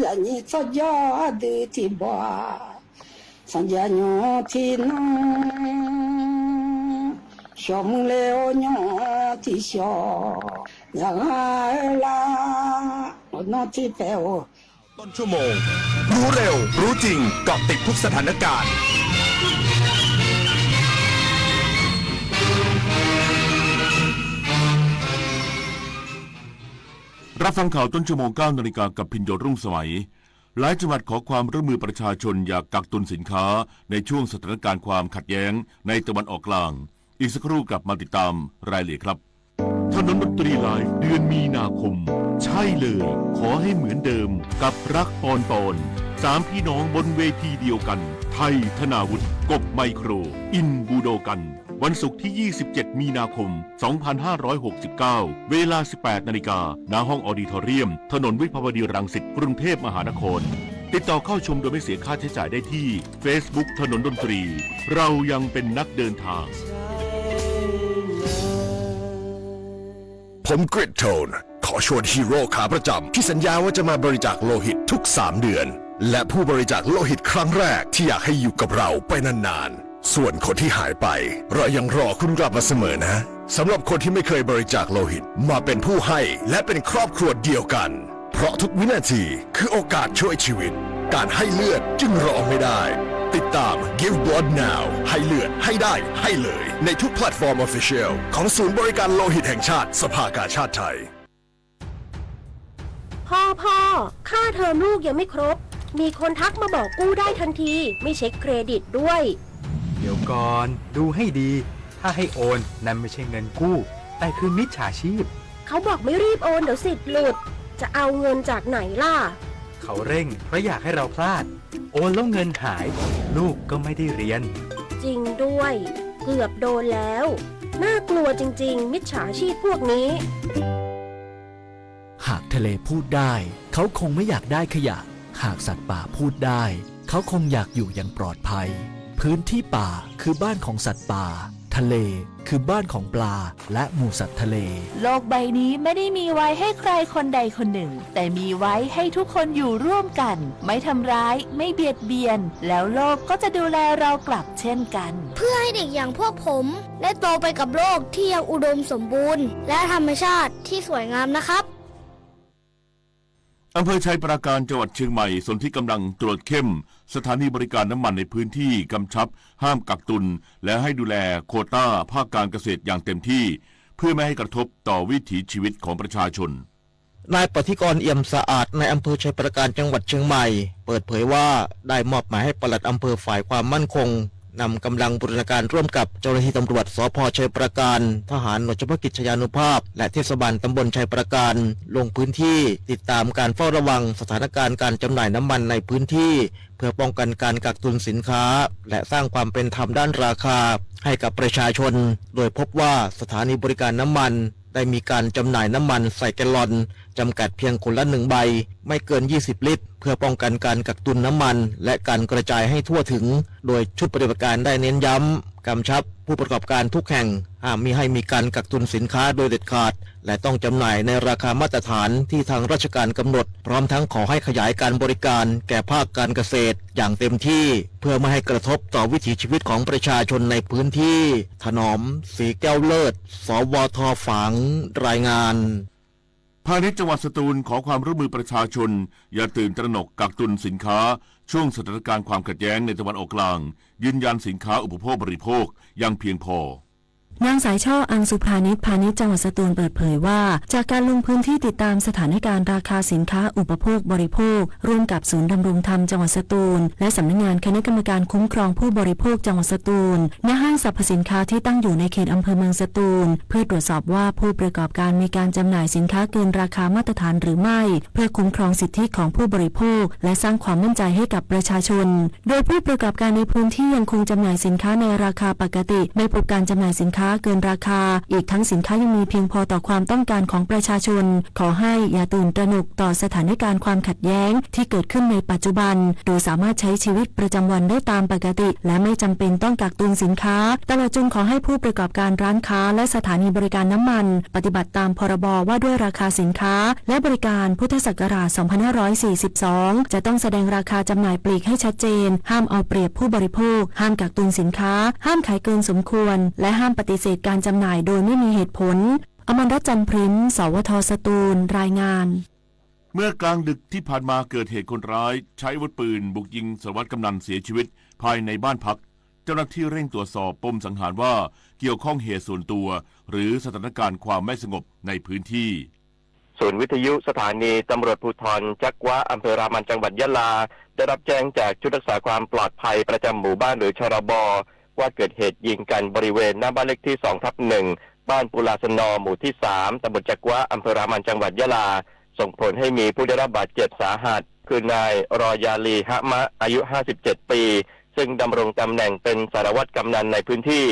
zaqnyir tsawrjawr aqdui tiqbawq-aq, sanqjaq nymq tiqnan shawq muiq le-awr nymq tiqshawq, zaqghaq-aer lar, awqnan tiqpaeq-or. ต้นชั่วโมง รู้เร็ว รู้จริง เกาะติดทุกสถานการณ์ รับฟังข่าวต้นชั่วโมง เก้านาฬิกา กับพินโย รุ่งสมัย หลายจังหวัดขอความร่วมมือประชาชนอย่ากักตุนสินค้าในช่วงสถานการณ์ความขัดแย้งในตะวันออกกลาง อีกสักครู่กลับมาติดตามรายละเอียดครับ ถนนดนตรีไลฟ์ เดือนมีนาคม ใช่เลย ขอให้เหมือนเดิม กับรักปอนปอน สามพี่น้องบนเวทีเดียวกัน ไทย ธนาวุฒิ กบ ไมโคร อิน บูโดกัน วันศุกร์ที่ ยี่สิบเจ็ด มีนาคม สองพันห้าร้อยหกสิบเก้า เวลา สิบแปดนาฬิกา ณ ห้องออดิทอเรียม ถนนวิภาวดีรังสิต กรุงเทพมหานคร ติดต่อเข้าชมโดยไม่เสียค่าใช้จ่ายได้ที่ Facebook ถนนดนตรี เรายังเป็นนักเดินทาง ผม Grit Tone ขอชวนฮีโร่ขาประจำที่สัญญาว่าจะมาบริจาคโลหิตทุกสามเดือน และผู้บริจาคโลหิตครั้งแรกที่อยากให้อยู่กับเราไปนานๆ ส่วนคนที่หายไป เรายังรอคุณกลับมาเสมอนะ สำหรับคนที่ไม่เคยบริจาคโลหิต มาเป็นผู้ให้และเป็นครอบครัวเดียวกัน เพราะทุกวินาทีคือโอกาสช่วยชีวิต การให้เลือดจึงรอไม่ได้ ติดตาม Give Blood Now ให้เลือด ให้ได้ ให้เลย ในทุกแพลตฟอร์ม Official ของศูนย์บริการโลหิตแห่งชาติ สภากาชาดไทย พ่อ พ่อ ค่าเทอมลูกยังไม่ครบ มีคนทักมาบอกกู้ได้ทันที ไม่เช็คเครดิตด้วย เดี๋ยวก่อน ดูให้ดี ถ้าให้โอน นั่นไม่ใช่เงินกู้ แต่คือมิจฉาชีพ เขาบอกไม่รีบโอน เดี๋ยวสิทธิ์หลุด จะเอาเงินจากไหนล่ะ เขาเร่งเพราะอยากให้เราพลาด โอนแล้วเงินหาย ลูกก็ไม่ได้เรียน จริงด้วย เกือบโดนแล้ว น่ากลัวจริงๆ มิจฉาชีพพวกนี้ หากทะเลพูดได้ เขาคงไม่อยากได้ขยะ หากสัตว์ป่าพูดได้ เขาคงอยากอยู่อย่างปลอดภัย พื้นที่ป่าคือบ้านของสัตว์ป่า ทะเลคือบ้านของปลา และหมู่สัตว์ทะเล โลกใบนี้ไม่ได้มีไว้ให้ใครคนใดคนหนึ่ง แต่มีไว้ให้ทุกคนอยู่ร่วมกัน ไม่ทำร้าย ไม่เบียดเบียน แล้วโลกก็จะดูแลเรากลับเช่นกัน เพื่อให้เด็กอย่างพวกผมได้โตไปกับโลกที่ยังอุดมสมบูรณ์และธรรมชาติที่สวยงามนะครับ อำเภอไชยปราการ จังหวัดเชียงใหม่ สนธิกำลังตรวจเข้มสถานีบริการน้ำมันในพื้นที่ กำชับห้ามกักตุน และให้ดูแลโควต้าภาคการเกษตรอย่างเต็มที่ เพื่อไม่ให้กระทบต่อวิถีชีวิตของประชาชน นายปฏิกร เอี่ยมสะอาด นายอำเภอไชยปราการ จังหวัดเชียงใหม่ เปิดเผยว่า ได้มอบหมายให้ปลัดอำเภอฝ่ายความมั่นคง นำกำลังบูรณาการร่วมกับเจ้าหน้าที่ตำรวจ สภ ไชยปราการ ทหารหน่วยเฉพาะกิจชยานุภาพ และเทศบาลตำบลไชยปราการ ลงพื้นที่ติดตามการเฝ้าระวังสถานการณ์การจำหน่ายน้ำมันในพื้นที่ เพื่อป้องกันการกักตุนสินค้า และสร้างความเป็นธรรมด้านราคาให้กับประชาชน โดยพบว่าสถานีบริการน้ำมันได้มีการจำหน่ายน้ำมันใส่แกลลอน จำกัดเพียงคนละหนึ่งใบ ไม่เกิน ยี่สิบ ลิตร เพื่อป้องกันการกักตุนน้ำมัน และการกระจายให้ทั่วถึง โดยชุดปฏิบัติการได้เน้นย้ำ กำชับผู้ประกอบการทุกแห่ง ห้ามมิให้มีการกักตุนสินค้าโดยเด็ดขาด และต้องจำหน่ายในราคามาตรฐานที่ทางราชการกำหนด พร้อมทั้งขอให้ขยายการบริการแก่ภาคการเกษตรอย่างเต็มที่ เพื่อไม่ให้กระทบต่อวิถีชีวิตของประชาชนในพื้นที่ ถนอม ศรีแก้วเลิศ สวท ฝาง รายงาน พาณิชย์จังหวัดสตูลขอความร่วมมือประชาชน อย่าตื่นตระหนกกักตุนสินค้า ช่วงสถานการณ์ความขัดแย้งในตะวันออกกลาง ยืนยันสินค้าอุปโภคบริโภคยังเพียงพอ นางสายช่อ อังสุพานิช พาณิชย์จังหวัดสตูลเปิดเผยว่า จากการลงพื้นที่ติดตามสถานการณ์ราคาสินค้าอุปโภคบริโภค ร่วมกับศูนย์ดำรงธรรมจังหวัดสตูล และสำนักงานคณะกรรมการคุ้มครองผู้บริโภคจังหวัดสตูล ณ ห้างสรรพสินค้าที่ตั้งอยู่ในเขตอำเภอเมืองสตูล เพื่อตรวจสอบว่าผู้ประกอบการมีการจำหน่ายสินค้าเกินราคามาตรฐานหรือไม่ เพื่อคุ้มครองสิทธิของผู้บริโภค และสร้างความมั่นใจให้กับประชาชน โดยผู้ประกอบการในพื้นที่ยังคงจำหน่ายสินค้าในราคาปกติ ไม่พบการจำหน่ายสินค้าเกินราคา อีกทั้งสินค้ายังมีเพียงพอต่อความต้องการของประชาชน ขอให้อย่าตื่นตระหนกต่อสถานการณ์ความขัดแย้งที่เกิดขึ้นในปัจจุบัน โดยสามารถใช้ชีวิตประจำวันได้ตามปกติ และไม่จำเป็นต้องกักตุนสินค้า ตลอดจนขอให้ผู้ประกอบการร้านค้า และสถานีบริการน้ำมัน ปฏิบัติตามพรบว่าด้วยราคาสินค้า และบริการ พุทธศักราช สองพันห้าร้อยสี่สิบสอง จะต้องแสดงราคาจำหน่ายปลีกให้ชัดเจน ห้ามเอาเปรียบผู้บริโภค ห้ามกักตุนสินค้า ห้ามขายเกินสมควร และห้ามปฏิเสธการจำหน่ายโดยไม่มีเหตุผล อมรรัตน์ จันทร์พริ้ม สวท สตูล รายงาน เมื่อกลางดึกที่ผ่านมาเกิดเหตุคนร้ายใช้อาวุธปืนบุกยิงสารวัตรกำนันเสียชีวิตภายในบ้านพัก เจ้าหน้าที่เร่งตรวจสอบปมสังหารว่าเกี่ยวข้องเหตุส่วนตัวหรือสถานการณ์ความไม่สงบในพื้นที่ ศูนย์วิทยุสถานีตำรวจภูธรจักวะ อำเภอรามัน จังหวัดยะลา ได้รับแจ้งจากชุดรักษาความปลอดภัยประจำหมู่บ้านหรือ ชรบ ว่าเกิดเหตุยิงกันบริเวณหน้าบ้านเลขที่ สองทับหนึ่ง บ้านปูลาสนอ หมู่ที่ สาม ตำบลจักวะ อำเภอรามัน จังหวัดยะลา ส่งผลให้มีผู้ได้รับบาดเจ็บสาหัส คือนายรอยาลี ฮะมะ อายุ ห้าสิบเจ็ด ปี ซึ่งดำรงตำแหน่งเป็นสารวัตรกำนันในพื้นที่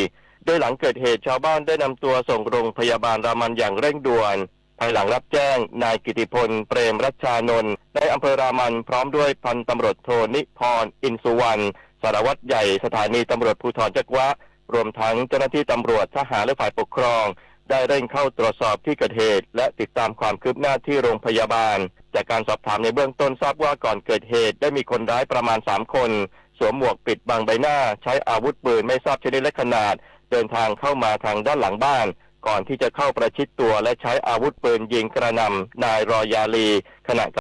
โดยหลังเกิดเหตุชาวบ้านได้นำตัวส่งโรงพยาบาลรามันอย่างเร่งด่วน ภายหลังรับแจ้ง นายกิติพล เปรมรัชชานนท์ นายอำเภอรามัน พร้อมด้วยพันตำรวจโท นิพร อินสุวรรณ สารวัตรใหญ่สถานีตำรวจภูธรจักวะ รวมทั้งเจ้าหน้าที่ตำรวจ ทหาร และฝ่ายปกครอง ได้เร่งเข้าตรวจสอบที่เกิดเหตุ และติดตามความคืบหน้าที่โรงพยาบาล จากการสอบถามในเบื้องต้นทราบว่าก่อนเกิดเหตุได้มีคนร้ายประมาณ สาม คน สวมหมวกปิดบังใบหน้า ใช้อาวุธปืนไม่ทราบชนิดและขนาด เดินทางเข้ามาทางด้านหลังบ้าน ก่อนที่จะเข้าประชิดตัวและใช้อาวุธปืนยิงกระหน่ำนายรอยาลี ขณะ